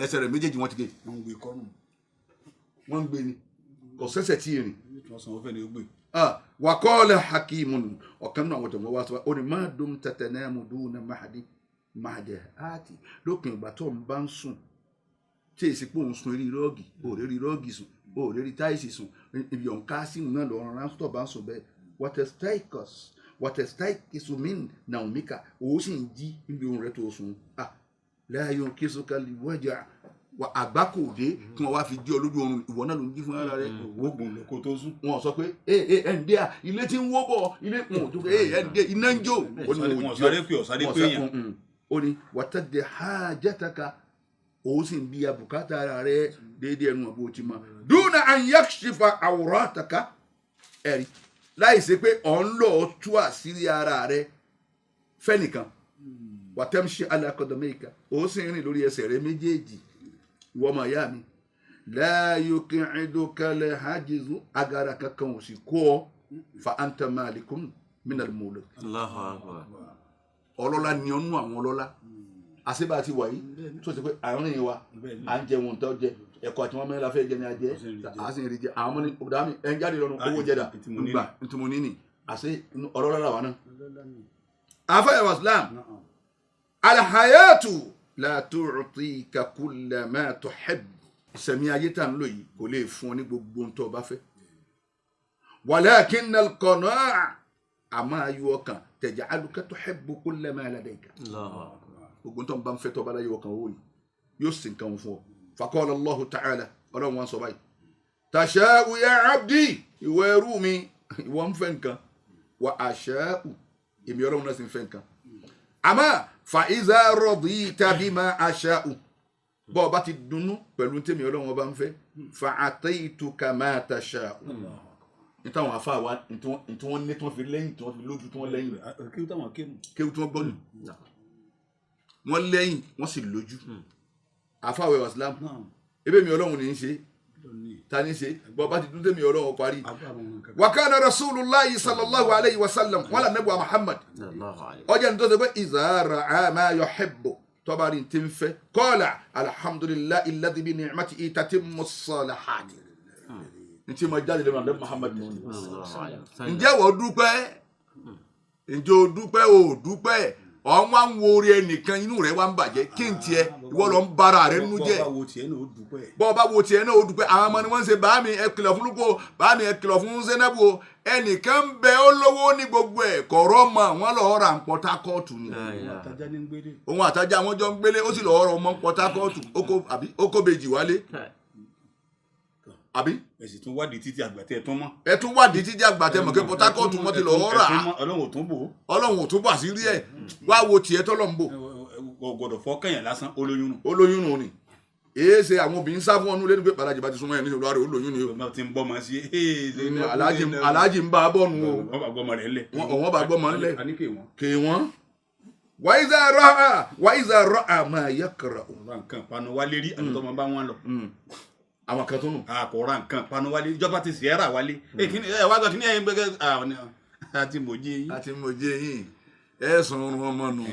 ẹsẹ̀ rẹ̀ méjèèjì wọ́n ti gé, wọ́n ń gbé ni, kò sẹ́sẹ̀ tí ì rìn. Wàkọ́ọ̀lẹ̀ hakimun, ọ̀kan náà àwọn jọ̀gbọ́n wá sọ, ó ní má dum tatanamu duna mahadi mahadi àti lópin ìgbà tó ń bá ń sùn tí èsì pé òun sun eré rọ́ọ̀gì, òòrè rí rọ́ọ̀gì sùn, òòrè rí táìsì sùn, ibi ọ̀nká símù náà lọ́rùn ránṣọ́ bá ń sùn bẹ́ẹ̀, wàtẹ̀stáìkìsù min naomika, òun sì ń jí níbi ohun rẹ̀ tó sùn. Láàyò kìsùkà lè wájà Wà àgbákò dé kí wọ́n wá fi jí ọ lójú oorun, ìwọ náà ló ń jí fún ara rẹ. Oògùn ló kó tó sùn. Wọn sọ pé ee ee ẹ̀ ń dé à, ilé tí ń wó bọ̀, ilé wọn ò tó pé ee ẹ̀ ń dé, iná ń jó. Ó ní Wọn wọn ò jí sáré pé ọ̀sáré wọn pé sá- èèyàn. Ó ní wàtàdé hajataka, ó sì ń bí abùkátà ara rẹ déédéé ẹnu àbò tí ma dúnà an yakshifa awrataka, ẹ̀rí láì ṣe pé ọ̀ ń lọ tú àṣírí ara rẹ fẹ́nìkan. Wàtẹ́mṣe ala qadamika, ó sì ń rìn lórí ẹsẹ̀ rẹ méjèèjì. Ìwọ ọmọ ìyá mi, la yuqi'uduka al-hajizu, agara kankan ò sì kó ọ, fa anta malikun minal muluk. Allahu akbar. Ọlọ́lá ni ọ́nú àwọn ọlọ́lá àṣebà ti wà yìí tó ṣe pé àárín wa à ń jẹ wọn tó jẹ ẹ̀kọ́ àti wọn mẹ́rin la fẹ́ jẹ ní ajẹ́, à sì ń rí jẹ. Àwọn ọmọ ní ọ̀dà mi ẹ̀ ń jáde lọ́nu owó jẹ́dà gbà ntùmọ̀ níní àṣẹ ọlọ́lá làwọn náà. Àfẹ́yẹ̀wò Islam, alhayatu la tu'tika kulla ma tuhib, ìsẹ̀mí ayé tá ń lò yìí kò lè fún ọ ní gbogbo ohun tó o bá fẹ́, walakinna al-qana'a, àmọ́ ayọ̀ ọkàn, taj'aluka tuhibbu kulla ma ladayka. Allahu akbar. Gbogbo tó ń bá ń fẹ́ tó bá láyé ọkàn owó yìí yóò sì nǹkan fún ọ. Faqala Allahu ta'ala, ọlọ́run wọn sọ báyìí, tasha'u ya abdi, ìwọ ẹrú mi, ìwọ ń fẹ́ nǹkan, wa asha'u, èmi ọlọ́run náà sì ń fẹ́ nǹkan, àmọ́ fa iza radita bima asha'u, bọ́ ọ bá ti dunnú pẹ̀lú tèmi ọlọ́run ọba ń fẹ́, fa ataytuka ma tasha'u. Nítawọn afa wa ntí wọ́n ní tí wọ́n fi lẹ́yìn, tí wọ́n fi lójú, tí wọ́n lẹ́yìn. Kí ló táwọn kéwù. Kéwù tí wọ́n gbọ́ nù, wọ́n lẹ́yìn, wọ́n sì lójú. Àfàwẹ̀ wàsílámù ebe mi ọlọ́run ní í ṣe, ta ní í ṣe, bọ́ bá ti dún tèmi ọlọ́run parí. Wa kana rasulullahi sallallahu alayhi wa sallam, wọ́n là nẹ́bùwà Muhammad. Allahu alayhi. Ọjà ní tó ṣe pé idha ra'a ma yuhibbu, tọ́ba rí ti ń fẹ́, qala alhamdulillahi alladhi bi ni'matihi tatimmu s-salihat. Ní tí mo jáde lẹ́nu àdé Muhammad nù. Allahu alayhi. Ǹjẹ́ wọ́n dúpẹ́? Ǹjẹ́ o dúpẹ́? O dúpẹ́, ọ̀n wá ń wo orí ẹnìkan, inú rẹ̀ wá ń bàjẹ́. Kí n tiẹ̀, ìwọ lọ ń bara rẹ̀ nínú jẹ́. Bọ́ bá wo tiẹ̀ náà ó dúpẹ́. Bọ́ ọ bá wo tiẹ̀ náà ó dúpẹ́. Àwọn ọmọ ni wọ́n ń ṣe bàámi ẹ kìlọ̀ fún Lúkọ, bàámi ẹ kìlọ̀ fún Zainabu o. Ẹnìkan ń bẹ, ó lówó ní gbogbo ẹ̀, kọ̀rọ̀ mọ̀ wọ́n lọ́ọ́ ra Port Harcourt ni. Àtajà ní gbélé. Òun àtajà wọn jọ ń gbélé, ó sì lọ́ọ́ rọ ọmọ Port Harcourt, àbí ó kó bèjì wálé àbí. Ẹ sì tún wádìí títí àgbàtẹ́ ẹ̀ tún mọ́. Ẹ tún wádìí títí àgbàtẹ́ mọ̀ pé Port Harcourt wọ́n ti lọ́ọ́ rà á. Ọlọ́run ò tún bò ó. Ọlọ́run ò tún bọ̀ àṣírí ẹ̀, wá wo tiẹ̀ tọ́lọ́ ń bò. Kò gbọ́dọ̀ fọ́kànyàn lásán, olóyún nù. Ó lóyún nù ni, èé ṣe àwọn obìnrin sá fún ọnú lẹ́nu pé bàlájì bá ti súnmọ́ ẹ̀ níṣẹ́ olúwarẹ̀, ó lóyún ni o. Ọmọ ti ń bọ́ ọmọ sí. Aláàjì ń bá a bọ̀ nù o. Wọ́n bá gbọ́mọ rẹ̀ ńlẹ̀. Wọ́n bá gbọ́mọ ńlẹ̀. A ní kè wọ́n. Kè wọ́n. Wàyíṣà rọ́à máa yẹ kẹrẹ o. Ra nǹkan panu wálé rí àti tọmọ bá wọn lọ. Àwọn kan tó nù. A kò ra nǹkan panu wálé, ìjọba ti sì ẹ́ rà wálé. Ẹ wá gbọ́ kí ni ẹ ń gbẹ́gẹ́ àti mòjé yín. Àti mòjé yín, ẹ sùn oorun ọmọ nù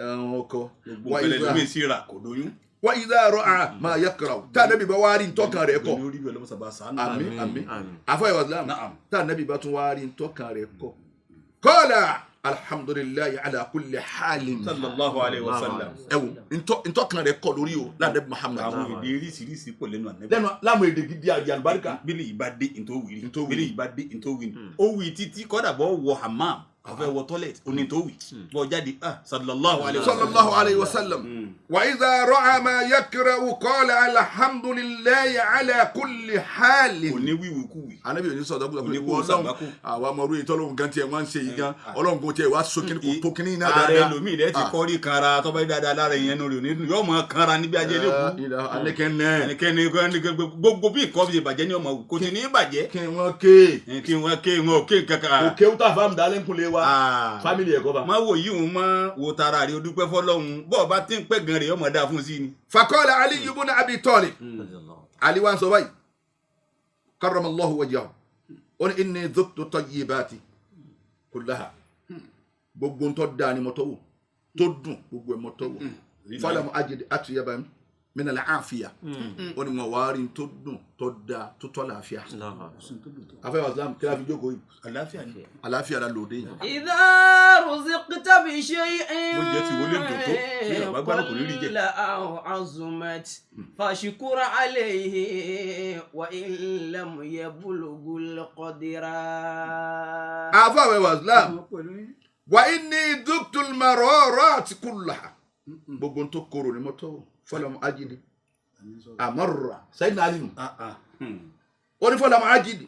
ẹ̀rùn ọkọ. Gbogbo ìpẹlẹ lómi sí ra kò doyún. Wàyíṣà rọ́à máa yẹ kẹrẹ o. Tá a nẹ́bí bá wá rí ntọ́kàn rẹ̀ kọ. Lórí ìbẹ̀lẹ̀ mọ́sàbá sànù. Àmín, àmín. Àmín. Àfọyọ̀ Islam, tá a nẹ́bí bá tún wá rí ntọ́kàn rẹ̀ kọ. Kọ́lá alhamdulillahi ala kulli halin. Sallallahu alayhi wa sallam. Ẹ wo ntọ́kàn rẹ̀ kọ lórí o ládẹ́ Muhammad. Àwọn èdè oríṣiríṣi pọ̀ lẹ́nu ànẹ́bí. Lẹ́nu láwọn èdè gidi àti àlùbáríkà. Bílí ìbá dé ntó wìrì. Ntó wìrì. Bílí ìbá dé ntó wìrì. Ó wì títí kọ́dà bọ́ wọ hammam, àfẹ́ wọ toilet, ó ní ntó wì. Bọ́ jáde ah sallallahu alayhi wa sallam. Sallallahu alayhi wa sallam. Wa idha ra'a ma yakra'u qala alhamdulillahi ala kulli halin. Kò ní wíwì kúwì. Anabi ò ní sọ̀dọ̀ kúlọ̀ Kò ní pé kó ọlọ́run sàgbákò. àwa ọmọ orí ìtọ́lọ́hún gan tiẹ̀ wọ́n ń ṣe yìí gan, ọlọ́run kò tiẹ̀ wá sókè kò tó kíní iná Ààrẹ dáadáa. lomi rẹ ti kọ́rí kanra tọ́ba yìí dáadáa lára ìyẹn nù rẹ̀ òní yóò mọ kanra níbi ajé lẹ́kọ̀ọ́. Alẹ́kẹ́nẹ́. Ẹnikẹ́ni gbogbo bí nǹkan fi bàjẹ́ ní ọmọ kò tí ní bàjẹ́. Kí wọ́n ké. Kí wọ́n ké wọn ò ké kankan. Òkè ó tà fáàmù dálẹ́kùnlé wa fámìlì ẹ̀kọ́ bá. Má wò yí òun mọ́ wo tara rẹ̀ o dúpẹ́ fọlọ́hún bọ́ọ̀ bá ti ń pẹ́ gan rẹ̀ ọmọ dáa fún sí ni. Faqala Ali ibn Abi Talib, Ali wa ń sọ báyìí, karramallahu wajhahu, ó ní inni dhuktu tayyibati kullaha, gbogbo ń tọ́ da ni mo tọ́ wò tó dùn, gbogbo ẹ̀ mo tọ́ wò, falam ajid atyaba min al-afiya, ó ní wọn wá rí tó dùn tó da tó tọ́ làáfíà. Afẹ́ wàsílám kí la fi jókòó yìí? Àlàáfíà ni. Àlàáfíà la lòdì yìí. إذا رزقت بشيء Bó jẹ́ ti wọlé dùn tó, bí ọ̀bá gbádùn kò ní rí jẹ. قل أو عظمت فاشكر عليه وإن لم يبلغ القدر. Afẹ́ wàsílám, wa inni dhuktu al-mararat kullaha, gbogbo tó korò ni mo tọ́ wò, falam ajid Amarra Sayyidina Ali nù. Ó ní falam ajid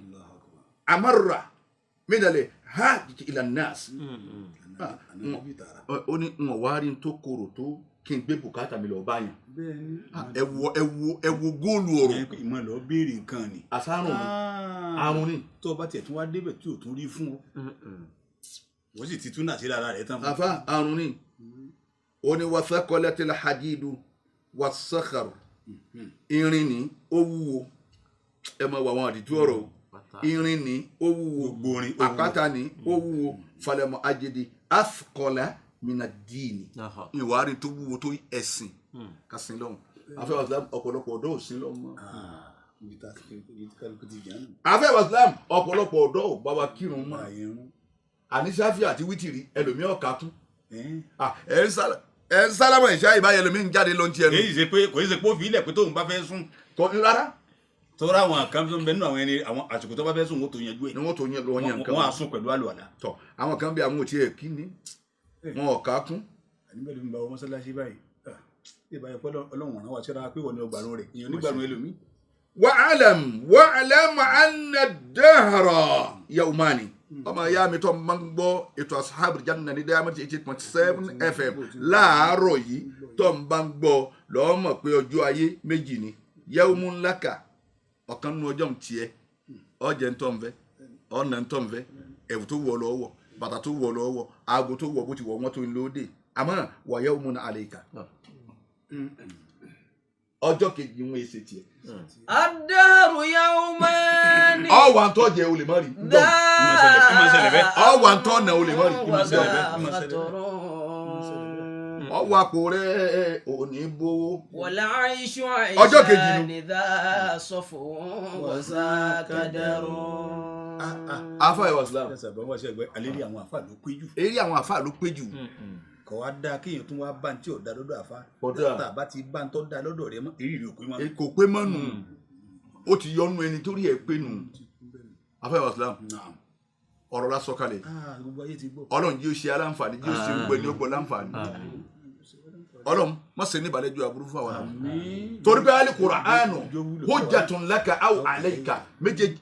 amarra minal hajati ila nas. Ó ní n ò wá rí n tó korò tó kí n gbé bùkátà mi lọ báyìí. Ẹ wo, ẹ wo, ẹ wo góòlù ọ̀rọ̀. Ìmọ̀ lọ béèrè nǹkan ni. Àsárùn ni, àrùn ni. Tó o bá tiẹ̀ tún wá débẹ̀ tí o tún rí fún ọ, wọ́n sì ti tún náà sí lára rẹ̀ tán. Àfa, àrùn ni. Ó ní wathaqalatil hadidu was-sakhar. Irin ni ó wúwo. Ẹ máa wọ àwọn àdìtú ọ̀rọ̀ o. Irin ni ó wúwo. Gbogbo orin ó wúwo. Àpáta ni ó wúwo. Falam ajidi athqala mina dini. Ìwà rí tó wúwo tó ẹ̀sìn kásìn lọ́hùn. Afẹ́ wàsílám, ọ̀pọ̀lọpọ̀ ọ̀dọ́ ò sí lọ́hùn mọ́. Ibi tá ibi tí kálukú ti yàn. Afẹ́ wàsílám, ọ̀pọ̀lọpọ̀ ọ̀dọ́ ò bá wa kírun mọ́. Àyẹ̀rún. Àní sáfì àti wítìrì, ẹlòmíì ọ̀ka kún. Ẹ̀ ń sálámà ìṣá ìbáyẹ, ẹlòmíì ń jáde ló ń tiẹ̀ nù. Èyí ṣe pé kò í ṣe pé ó fi ilẹ̀ pé tóun bá fẹ́ sùn. Kò ní rárá. Tọ́ra àwọn kan tó ń bẹ nínú àwọn ẹni àwọn àsìkò tó bá fẹ́ sùn, wọ́n tó yanjú ẹ̀. Ni wọ́n tó yẹn lọ yẹn nǹkan. Wọ́n á sùn pẹ̀lú àlùwàlá. Tọ, àwọn kan bí àwọn ò tiẹ̀ kí ni wọn ọ̀ka kún. Àní bẹ́ẹ̀ ló ń bá wọn mọ́sálásí báyìí. Bí ìbáyọ̀ pé Ọlọ́run rán wa síra pé wọ́n ní ọgbàrún rẹ̀, èèyàn nígbàrún ẹlòmíì. Wa'lam, wa'lam anna ad-dahra yawmani. Ọmọ ìyá mi tó máa ń gbọ́ ètò Ashabul Janna ní Diamond 88.7 FM láàárọ̀ yìí, tó ń bá ń gbọ́ lọ́ọ́ mọ̀ pé ọjọ́ ayé méjì ni. Yawmun laka, ọ̀kan nínú ọjọ́ ń tiẹ̀, ọ̀jẹ̀ ń tọ́ ń fẹ́, ọ̀nà ń tọ́ ń fẹ́, ẹ̀wù tó wọ̀ lọ́wọ́, bàtà tó wọ̀ lọ́wọ́, aago tó wọ̀, bó ti wọ̀ wọ́n tó ń lóde. Àmọ́ wa yawmun alayka, ọjọ́ kejì ń wọ́n ṣe tiẹ̀. الدهر يومان. Ọwọ́ àǹtọ́ jẹ olè mọ́rí. Ọwọ́ àǹtọ́ nà olè mọ́rí. Ọwọ́ àpò rẹ̀ òní bówó. والعيش Ọjọ́ kejì nu. عيشان ذا صفو وذا كدر. Afa ìwà Islam. Ṣé àbá wá sí ẹgbẹ́ alẹ́ rí àwọn àfa ló pé jù. Eré àwọn àfa ló pé jù. Kọ̀ wá dáa kéèyàn tún wá bá ní tí ò da lọ́dọ̀ àfa. Kò dáa. Tá a bá ti bá ń tọ́ da lọ́dọ̀ rẹ̀ mọ́, èyí rẹ̀ ò pé mọ́. Kò pé mọ́nù, ó ti yọnu ẹni torí ẹ̀ pé nù. Afa ìwà Islam, ọ̀rọ̀ la sọ̀kalẹ̀. Gbogbo ayé ti gbọ́. Ọlọ́run yóò ṣe aláǹfààní, yóò ṣe gbogbo ẹni ó gbọ́ láǹfààní. Ọlọ́run má ṣe ní ìbàlẹ́jọ́ aburú fún àwọn àwọn torí pé Al-Qur'anu hujjatun laka aw alayka.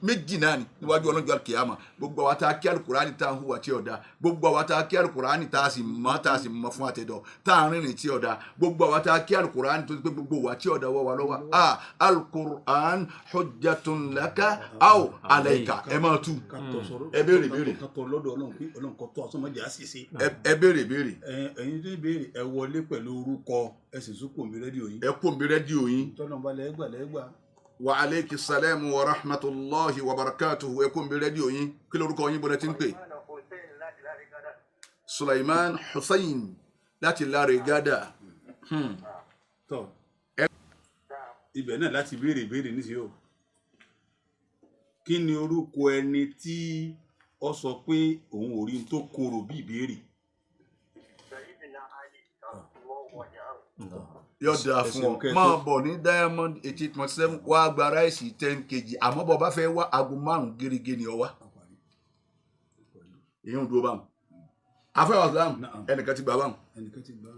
Méjì náà ni níwájú Ọlọ́run jọ kìáma. Gbogbo àwa tá a kí Al-Qur'ani tá a hùwà tí ò da, gbogbo àwa tá a kí Al-Qur'ani tá a sì mọ̀, tá a sì mọ̀ fún àtẹ̀dọ̀, tá a rìnrìn tí ò da, gbogbo àwa tá a kí Al-Qur'ani tó ti pé gbogbo wa tí ò da wọ́ wa lọ́wọ́, a Al-Qur'an hujjatun laka aw alayka. Ẹ máa tú, ẹ béèrè béèrè. Ká tọ lọ́dọ̀ Ọlọ́run pé Ọlọ́run kò tọ́ asọ́mọdé á sì ṣe. Ẹ béèrè béèrè. Ẹ̀yin tó béèrè, ẹ wọlé pẹ̀lú orúkọ, ẹ sì sún kò mí rédíò yín. Ẹ kó mi rédíò yín. Tọ́lọ̀ ń bá lẹ́gbà lẹ́gbà. Wa aleyki salamu wa rahmatulahi wa barakatuhu. Ẹ kó mi rédíò yín. Kí lorúkọ yín, bọ́lá tí ń pè? Sulaiman Hussein láti Láre Gádà. Tọ́ ibẹ̀ náà láti béèrè ìbéèrè nísìnyí o. Kí ni orúkọ ẹni tí ó sọ pé òun ò rí n tó korò bí ìbéèrè? Yóò dáa fún ọ. Máa bọ̀ ní Diamond 88.7, wá gba ráìsì 10 kg. Àmọ́ bọ̀ bá fẹ́ wá, aago 5 gẹ́gẹ́ ni ọ wá. Èyí ń dúró báwọn. Afẹ́wà Islam, ẹnìkan ti gbà báwọn. Ẹnìkan ti gbà.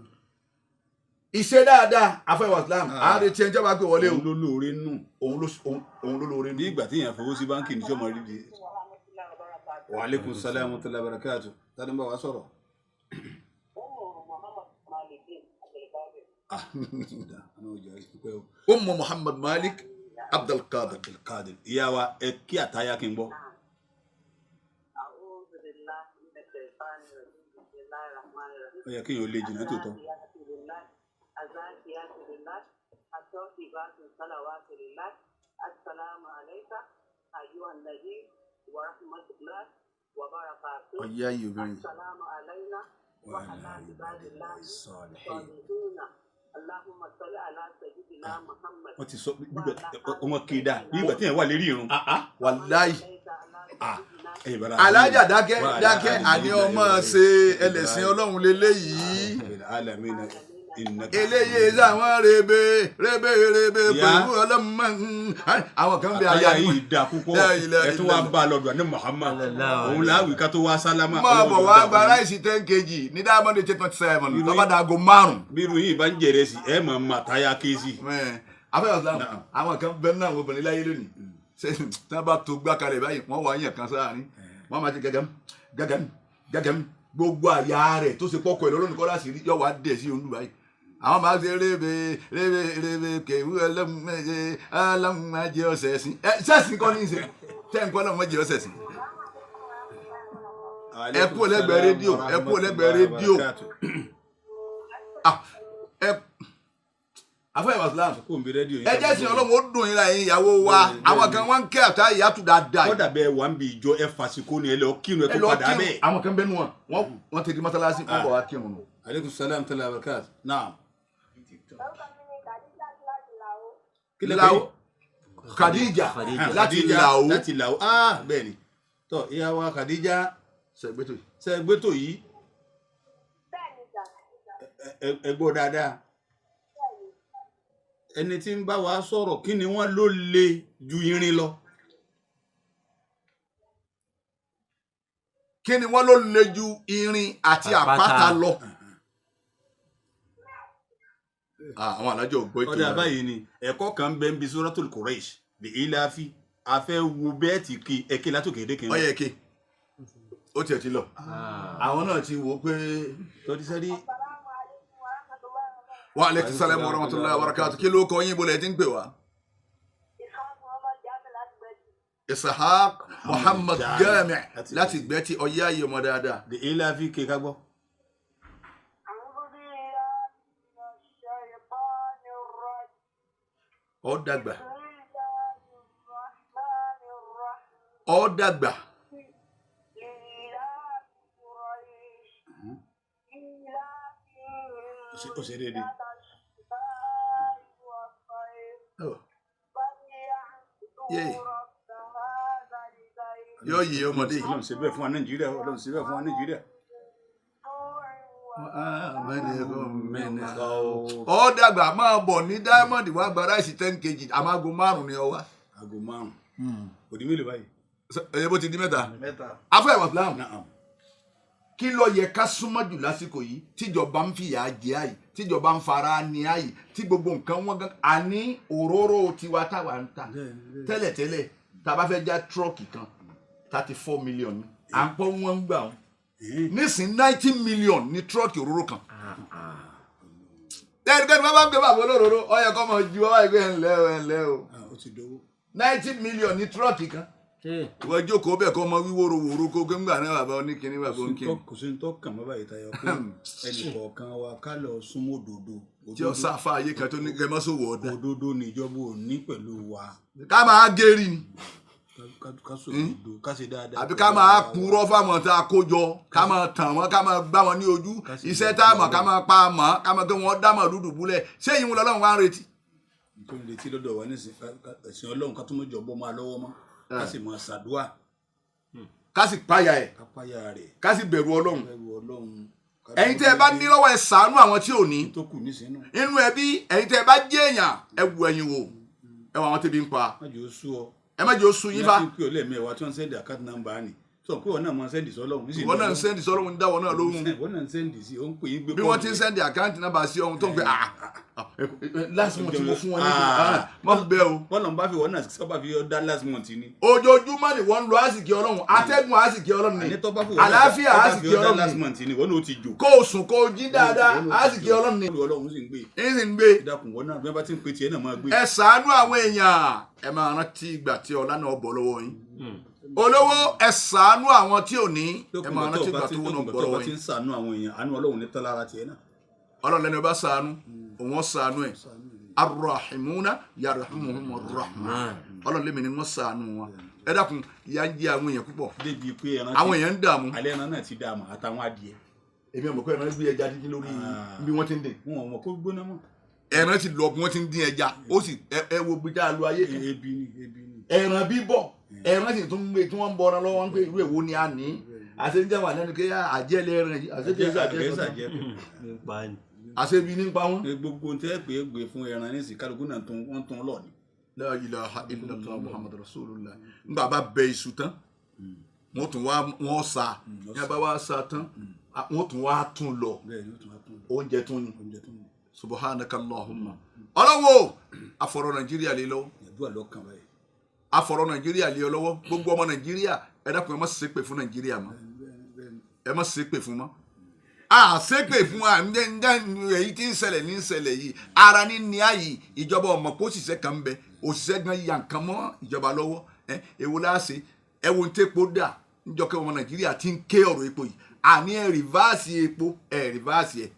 Iṣẹ́ dáadáa, afẹ́wà Islam, àárẹ̀ tí ẹnjẹ́ bá gbé wọlé o. Òun ló lóore nù. Òun ló lóore nù. Bí ìgbà tí èèyàn fowó sí báńkì ní sọmọ rí di. Wa aleykum salaam wa rahmatulahi wa barakatu. Tani bá wa sọ̀rọ̀? Ah, Ummu Muhammad Malik Abdulkadir. Abdulkadir. Ìyá wa, ẹ kí àtàyà kí n gbọ́. أعوذ بالله من الشيطان الرجيم، بسم الله الرحمن الرحيم. Ó yẹ kéèyàn lè jìnnà tó tọ́. الزاكيات لله، الطيبات الصلوات لله، السلام عليك أيها النبي ورحمة الله وبركاته. Ọ̀yá yìí obìnrin. السلام علينا وعلى عباد الله الصالحين، اللهم صل على سيدنا محمد. Wọ́n ti sọ gbígbà ọmọ kéda bí ìgbà tí yẹn wà lérí irun. Wàláyì. Ẹ̀yin bára. Alájà, dákẹ́ dákẹ́, àní ọmọ ṣe ẹlẹ́sìn Ọlọ́run lélẹ́yìí. Eléyìí sáwọn rebe rebe rebe pẹ̀lú ọlọ́mọ àwọn kan bẹ àyà àyà yìí da púpọ̀. Ẹ tún wá bá a lọ́dọ̀ ní Muhammad òun láwìí ká tó wá sálámà. Máa bọ̀ wá gba ráìsì 10 kg ní Diamond 8.7 lọ́ba dàgọ́ 5. Bí irú yìí bá ń jèrè sí, ẹ mọ̀ mà táyà kéésì. Afẹ́yọ̀ Islam, Naam. àwọn kan bẹ́ẹ̀ náà, àwọn obìnrin láyé lónìí, ṣé tí wọ́n bá tó gbá kalẹ̀ báyìí, wọ́n wà yàn kan sáàrin, wọ́n máa ti gẹ́gẹ́m gẹ́gẹ́m gẹ́gẹ́m, gbogbo àyà rẹ̀ tó ṣe pọ́kọ ẹ̀ lọ́lọ́nù kọ́lá sí yọ wá dẹ̀ sí olú báyìí. Àwọn máa ṣe rébè rébè rébè kèwú ẹlẹ́mẹ̀jẹ ẹlẹ́mẹ̀jẹ ọ̀sẹ̀ sí ẹ sẹ́sìn kọ́ ní í ṣe tẹ́ ń kọ́ ẹlẹ́mẹ̀jẹ ọ̀sẹ̀ sí. Ẹ kú lẹ́gbẹ̀ẹ́ rédíò, ẹ kú lẹ́gbẹ̀ẹ́ rédíò. Ah, ẹ afẹ́yọ̀ Islam, Kó n bí rédíò yín. ẹ jẹ́ sìn Ọlọ́run ó dùn yín láyé ìyàwó wa. Bẹ́ẹ̀ni, Àwọn bẹ́ẹ̀ni. kan wọ́n ń kẹ́ àtà ìyàtú dáadáa yìí. Kódà bẹ́ẹ̀ wà ń bi ìjọ, ẹ fàṣíkò ni ẹ lọ kírun, ẹ Ẹ tó lọ padà kírun. bẹ́ẹ̀. Àwọn kan bẹ́ẹ̀ nù wọn, wọ́n ti di mọ́sálásí, wọ́n bọ̀ wá kírun nù. Aleykum salaam tala barakat. Naam. Orúkọ mi ni Khadija láti Làwó. Kí lẹ pè é? Làwó. Khadija Khadija. láti Khadija Làwó. Láti Làwó. Ah, bẹ́ẹ̀ ni. Tọ́ ìyá wa Khadija, Sẹ̀gbẹ́tò yìí. ṣe é gbétò yìí? Bẹ́ẹ̀ni sà. Ẹ gbọ́ dáadáa. Ẹni tí ń bá wa sọ̀rọ̀, kí ni wọ́n ló le ju irin lọ? Kí ni wọ́n ló le ju irin àti Àpáta. àpáta lọ? Ah, àwọn alájọ ògbó ètò Ọ̀dà yìí. báyìí ni ẹ̀kọ́ kan bẹ́ ń bi Suratul Quraysh bí Ilafi afẹ́ wo bẹ́ẹ̀ ti kí ẹ̀kí látòkè dékè. Ọyẹ ke ó tiẹ̀ ti lọ. Àwọn náà ti wò ó pé. Tọ́jú sẹ́rí. Assalamu alaikum wa rahmatullahi wa barakatuh. Wa aleykum salaam wa rahmatulahi wa barakatuh. Kí ló kọ yín, bọ́lá ẹ ti ń pè wá? Ishaq Muhammad Jami láti Gbẹ́jì. Ishaq Muhammad Jami. Jami láti Gbẹ́tì. Ọyẹ́ ayé ọmọ dáadáa. Bí Ilafi ké ká gbọ́. أعوذ بالله من الشيطان الرجيم. Ọ dàgbà. بسم الله الرحمن الرحيم. Ọ dàgbà. لإيلاف قريش إيلافهم Ó ṣe déédéé. رحلة الشتاء والصيف فليعبدوا Yay. رب هذا البيت. Yóò yí ọmọdé yìí. Ọlọ́run ṣe bẹ́ẹ̀ fún wa Nàìjíríà, Ọlọ́run ṣe bẹ́ẹ̀ fún wa Nàìjíríà. Ọ dàgbà, máa bọ̀ ní Diamond wá gba ráìsì 10 kg, àmọ́ aago 5 ni ọ wá. Aago 5. Òdì mélòó báyìí? Ẹ̀yẹ bó ti di 3. 3. Afẹ́ ìwà Islam. Naam. Kí ló yẹ ká súnmọ́ jù lásìkò yìí tíjọba ń fìyà jẹ àyè, tíjọba ń fara ní àyè, tí gbogbo nǹkan wọn gan, àní òróró tiwa táwa ń ta tẹ́lẹ̀tẹ́lẹ̀, tá a bá fẹ́ já tírọ́ọ̀kì kan, 34 million ni à ń pọ́ wọ́n ń gbà wọ́n. Nísìn, 90 million ní tírọ́ọ̀kì òróró kan. Ẹnikẹ́ni bá bá ń gbé bàbá olóróró, ó yẹ kó máa ju ọwọ́ ìgbé ẹ̀ ńlẹ́ o, ẹ̀ ńlẹ́ o. Ah, ó ti dowó. 90 million ní tírọ́ọ̀kì kan. Ìwọ jókòó bẹ́ẹ̀ kọ́ ọmọ wíwóró wòró kó gbẹ́ngbà náà, bàbá oníkíní, bàbá oníkíní. Kò sí ní tó kàn mọ́ báyìí tayọ pé ẹnì kọ̀ọ̀kan wa ká lọ súnmọ́ òdodo. Tí ó sáfà ayé kan tó ní kẹ́ mọ́ sòwò ọ̀dà. Òdodo ni ìjọba ò ní pẹ̀lú wa. Ká máa gérí ni. Ká sọ òdodo, ká ṣe dáadáa. Àbí ká máa purọ́ fáwọn tá a kó jọ, ká máa tàn wọ́n, ká máa gbá wọn ní ojú iṣẹ́ tá a mọ̀, ká máa pa á mọ̀, ká máa gbé wọn dá màlúù dùbúlẹ̀. Ṣé ìyún lọ́lọ́run wá ń retí? Tó ń retí lọ́dọ̀ wa nísìn, ẹ̀sìn Ọlọ́run, ká tó mọ̀ jọ bọ́ máa lọ́wọ́ mọ́, ká sì máa ṣàdúà. Ká sì páyà ẹ̀. Ká páyà rẹ̀. Ká sì bẹ̀rù Ọlọ́run. Bẹ̀rù Ọlọ́run. Ẹ̀yin tẹ́ ẹ bá ní lọ́wọ́, ẹ ṣàánú àwọn tí ò ní. Tó kù nísìnyí. Inú ẹbí, ẹ̀yin tẹ́ ẹ bá jẹ́ èèyàn, ẹ wù ẹ̀yìn wò, ẹ wọ àwọn tẹ́bi ń pa. Má jẹ́ ó sú ọ. Ẹ má jẹ́ ó sú yín fa. Ní pé ọlẹ́mẹ̀wá tí wọ́n ń send account number ni sọ pé wọn náà máa ń send sọ́lọ́run. Ìwọ náà ń send sọ́lọ́run, ń dáwọ́ náà lóhùn. Ìwọ náà ń send sí, ó ń pè é gbé. Bí wọ́n ti ń send account number sí ohun tó ń pè, ah, last month mo fún wọn ní má fi bẹ́ẹ̀ o. Bọ́lá ń bá fi wọ́n náà sọ́ba fi dá last month ni. Ojoojúmọ́ ni wọ́n ń lo àsìkí Ọlọ́run, atẹ́gùn àsìkí Ọlọ́run ni. Àní tó bá fi wọ́n náà Àlàáfíà tó bá fi àsìkí ọ́ dá Ọlọ́run last ni. month ni, wọ́n náà ó ti jò. Kó o sùn, kó o jí dáadáa, àsìkí Ọlọ́run ni. Ọlọ́run sì ń gbé. Ń sì ń gbé. Ìdàkùn wọn náà bí wọ́n bá ti ń pe tiẹ̀ náà máa gbé. Ẹ ṣàánú àwọn èèyàn. Ẹ máa rántí ìgbà tí ọlá náà bọ̀ lọ́wọ́ yín. Olówó, ẹ ṣàánú àwọn tí ò ní. Ẹ máa rántí ìgbà tó náà bọ̀ Tó bá lọ́wọ́ ti yín. ń ṣàánú àwọn èèyàn, àánú Ọlọ́run ní tán lára tiẹ̀ náà. Ọlọ́run lẹ́nu bá ṣàánú, òun ó ṣàánú ẹ̀. Arrahimuna yarhamuhumur rahman. Ọlọ́run lèmi ni wọ́n ṣàánú wọn. Ẹ dákun, ìyà ń jẹ àwọn èèyàn púpọ̀. Débi pé ẹran Àwọn èèyàn ń dààmú. Alẹ́ ẹran náà ti dààmú àtàwọn adìẹ. Èmi ọmọ pé ẹran gbé ẹja dídín lórí bí wọ́n ti ń dín. Wọn ò mọ̀ kó gbóná mọ́. Ẹran ti lọ bí wọ́n ti ń dín ẹja, ó sì ẹ wo bí dáa lu ayé kan. Ebi ni, ebi ni. Ẹran bíbọ̀, ẹran sì tún gbé tí wọ́n ń bọran lọ́wọ́, ń pé irú èwo ni a ní àti ń jẹ́wọ̀n lẹ́nu pé àjẹlẹ̀ ẹran yìí àti kìí Àjẹ́ ṣàjẹ́ sàjẹ́. Nípa ni. Àṣebi nípa wọn. Gbogbo tẹ́ pé gbé fún ẹran ní ìsìn, kálukú náà tún wọ́n tún lọ ni. La ilaha illallah Muhammadu rasulullah. Ngbà bá bẹ iṣu tán, wọ́n tún wá wọ́n sa ní abá wá sa tán, wọ́n tún wá tún lọ. Bẹ́ẹ̀ ni, ó tún wá tún lọ. Oúnjẹ tún ni. Oúnjẹ tún ni. Subhanaka allahumma. Ọlọ́wọ́ àfọ̀rọ̀ Nàìjíríà lé lọ́wọ́. Àdúrà lọ́kàn báyìí. Àfọ̀rọ̀ Nàìjíríà lé ọ lọ́wọ́. Gbogbo ọmọ Nàìjíríà, ẹ dákun, ẹ má ṣépè fún Nàìjíríà mọ́, ẹ má ṣépè fún mọ́. A ṣépè fún wa ǹjẹ́ èyí tí ń ṣẹlẹ̀ ní ń ṣẹlẹ̀ yìí, ara ní ní àyè ìjọba ọmọ kó òṣìṣẹ́ kan ń bẹ, òṣìṣẹ́ gan ya nǹkan mọ́ ìjọba lọ́wọ́. Ẹ èwo la ṣe? Ẹ wo ní tẹ́po dà níjọ́ kẹ́ ọmọ Nàìjíríà ti ń ké ọ̀rọ̀ epo yìí, àní ẹ reverse epo, ẹ reverse ẹ.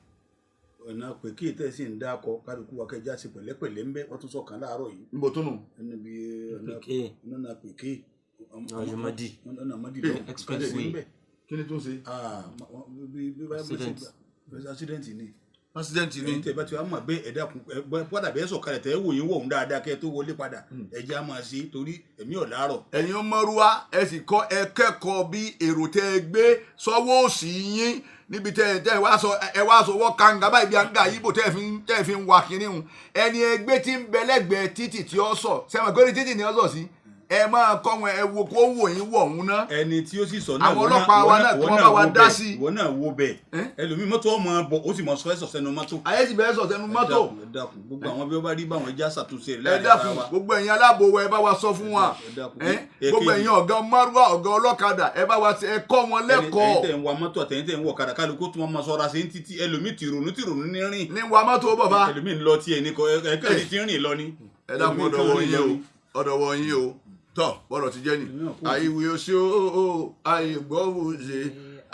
Ọ̀nà pé kí ètò ẹ̀sìn ń dákọ kálukú wa kẹjá sí pẹ̀lẹ́pẹ̀lẹ́ ń bẹ́. Wọ́n tún sọ̀kan láàárọ̀ yìí. Níbo tó nù? Ẹnu bí ọ̀nà Pèké. Ọ̀nà pèké. Ọ̀nà Madi. Ọ̀nà Madi lọ. Expressway. Kí ni tó ń ṣe? Accident. Accident ni. Accident ni. Ẹ̀yin tẹ́ bá ti wá mọ̀ bẹ́ẹ̀, ẹ dákun, ẹ padà bẹ́ẹ̀ sọ̀kalẹ̀ tẹ́ wò yín wọ̀ ń dáadáa kẹ́ ẹ tó wọlé padà. Ẹ jẹ́ á máa ṣe torí ẹ̀mí ọ̀ láàárọ̀. Ẹ̀yin ọmọrúwa, ẹ sì kọ́, ẹ kẹ́kọ̀ọ́ bí èrò tẹ́ ẹ gbé sọ́wọ́ òsì yín níbi tẹ́ ẹ wá sọ, ẹ wá sọ wọ́ kanga báyìí bí anga yíbo tẹ́ ẹ fi ń wa kínní hun. Ẹni ẹgbẹ́ tí ń bẹ lẹ́gbẹ̀ẹ́ títì tí ó sọ sẹ́wọ̀n pé ní títì ni ó sọ sí, ẹ máa kọ́ wọn, ẹ wo kó wò yín wọ̀ ọ̀hún ná. Ẹni tí ó sì sọ náà, Àwọn ọlọ́pàá wa náà, kí wọ́n bá wa wo dá bẹ̀, sí i. ìwọ náà wo bẹ̀. Eh? Ẹlòmíì mọ́tò ọmọ bọ̀, ó sì mọ sọ ẹ̀sọ̀ sẹ́nu mọ́tò. Ayé sì bẹ́ẹ̀ sọ sẹ́nu mọ́tò. Ẹ dákun, ẹ dákun, gbogbo àwọn bí wọ́n bá rí báwọn ẹja ṣàtúnṣe rẹ̀ Ẹ láàrin ara dákun, wa. gbogbo ẹ̀yin aláàbò wa, ẹ bá wa sọ fún wa. Ẹ dákun. Ẹ, gbogbo Èkejì. ẹ̀yin ọ̀gá márúwá, ọ̀gá ọlọ́kadà, ẹ bá wa ẹ kọ́ wọn Ẹ̀yin lẹ́kọ̀ọ́. tẹ̀ ń wa mọ́tò àtẹ̀yin tẹ̀ ń wọ ọ̀kadà, kálukú tó máa sọra sí ní títí. Ẹlòmíì tìrònú tìrònú ní rìn. Ní wa mọ́tò bàbá. Ẹlòmíì ń lọ tiẹ̀ ní kọ ẹ̀kẹ́ ti rìn lọ ni. Ẹ dákun, Ẹlòmíì ọ̀dọ̀ kàn wọ rìn yín lọ o, ni. ọ̀dọ̀ wọ yín o. Tọ bọ́rọ̀ ti jẹ́ ni. Àìwí oṣù àìgbọ́wò ṣe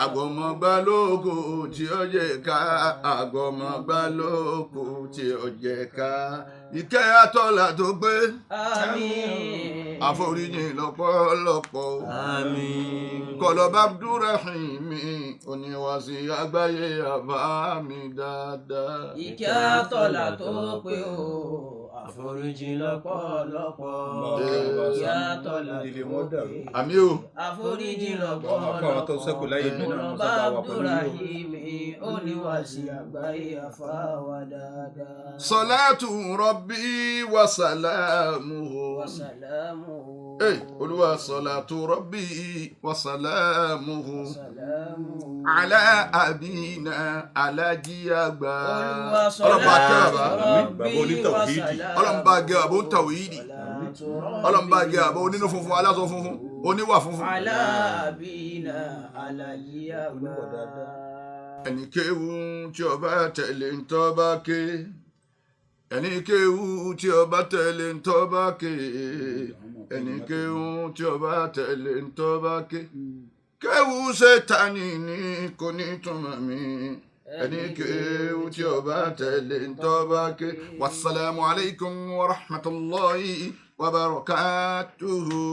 àgbọ̀mọ̀gbá lóko tí ó jẹ ká, àgbọ̀mọ̀gbá lóko tí ó jẹ ká. Ìkẹ́ àtọ́là tó gbé. Àmín. Àforíjìn lọ́pọ̀lọpọ̀. Àmín. Kọlọba Abdulrahim mi oníwàsí àgbáyé, àbá mi dáadáa. Ìkẹ́ àtọ̀là tó pé o, àforíjì lọ́pọ̀lọpọ̀. Ìkẹ́ àtọ̀là tó pé. Àmì o. Àforíjì Àwọn afọ àwọn tó ṣẹ́kù láyé mi náà, lọ́pọ̀lọpọ̀. mo sábà wà pẹ̀lú yín o. Abdulrahim oníwàsí àgbáyé, àfáwà dáadáa. Salatu rabbi wa salamuhu. Wasalamu. Hey, Olúwa, salatu rabbi wa salamuhu. Wasalamu. Ala abina alájí àgbà. Olúwa. Ọlọ́mọba akẹ́ bàbá. Bàbá onítàwhídì. Ọlọ́mọba akẹ́ bàbá onítàwhídì. Ọlọ́mọba akẹ́ bàbá onínú funfun, aláṣọ funfun, oníwà funfun. Alábìnà alájí àgbà. Ẹni kéwu tí ó bá tẹ̀lé ń tọ́ bá ké, ẹni kéwu tí ó bá tẹ̀lé ń tọ́ bá ké, ẹni kéwu tí ó bá tẹ̀lé ń tọ́ bá ké, kéwu Sátánì ní kò ní túmọ̀ mi. Ẹni kéwu tí ó bá tẹ̀lé ń tọ́ bá ké. Wasalaamu alaykum wa rahmatulahi wa barakatuhu.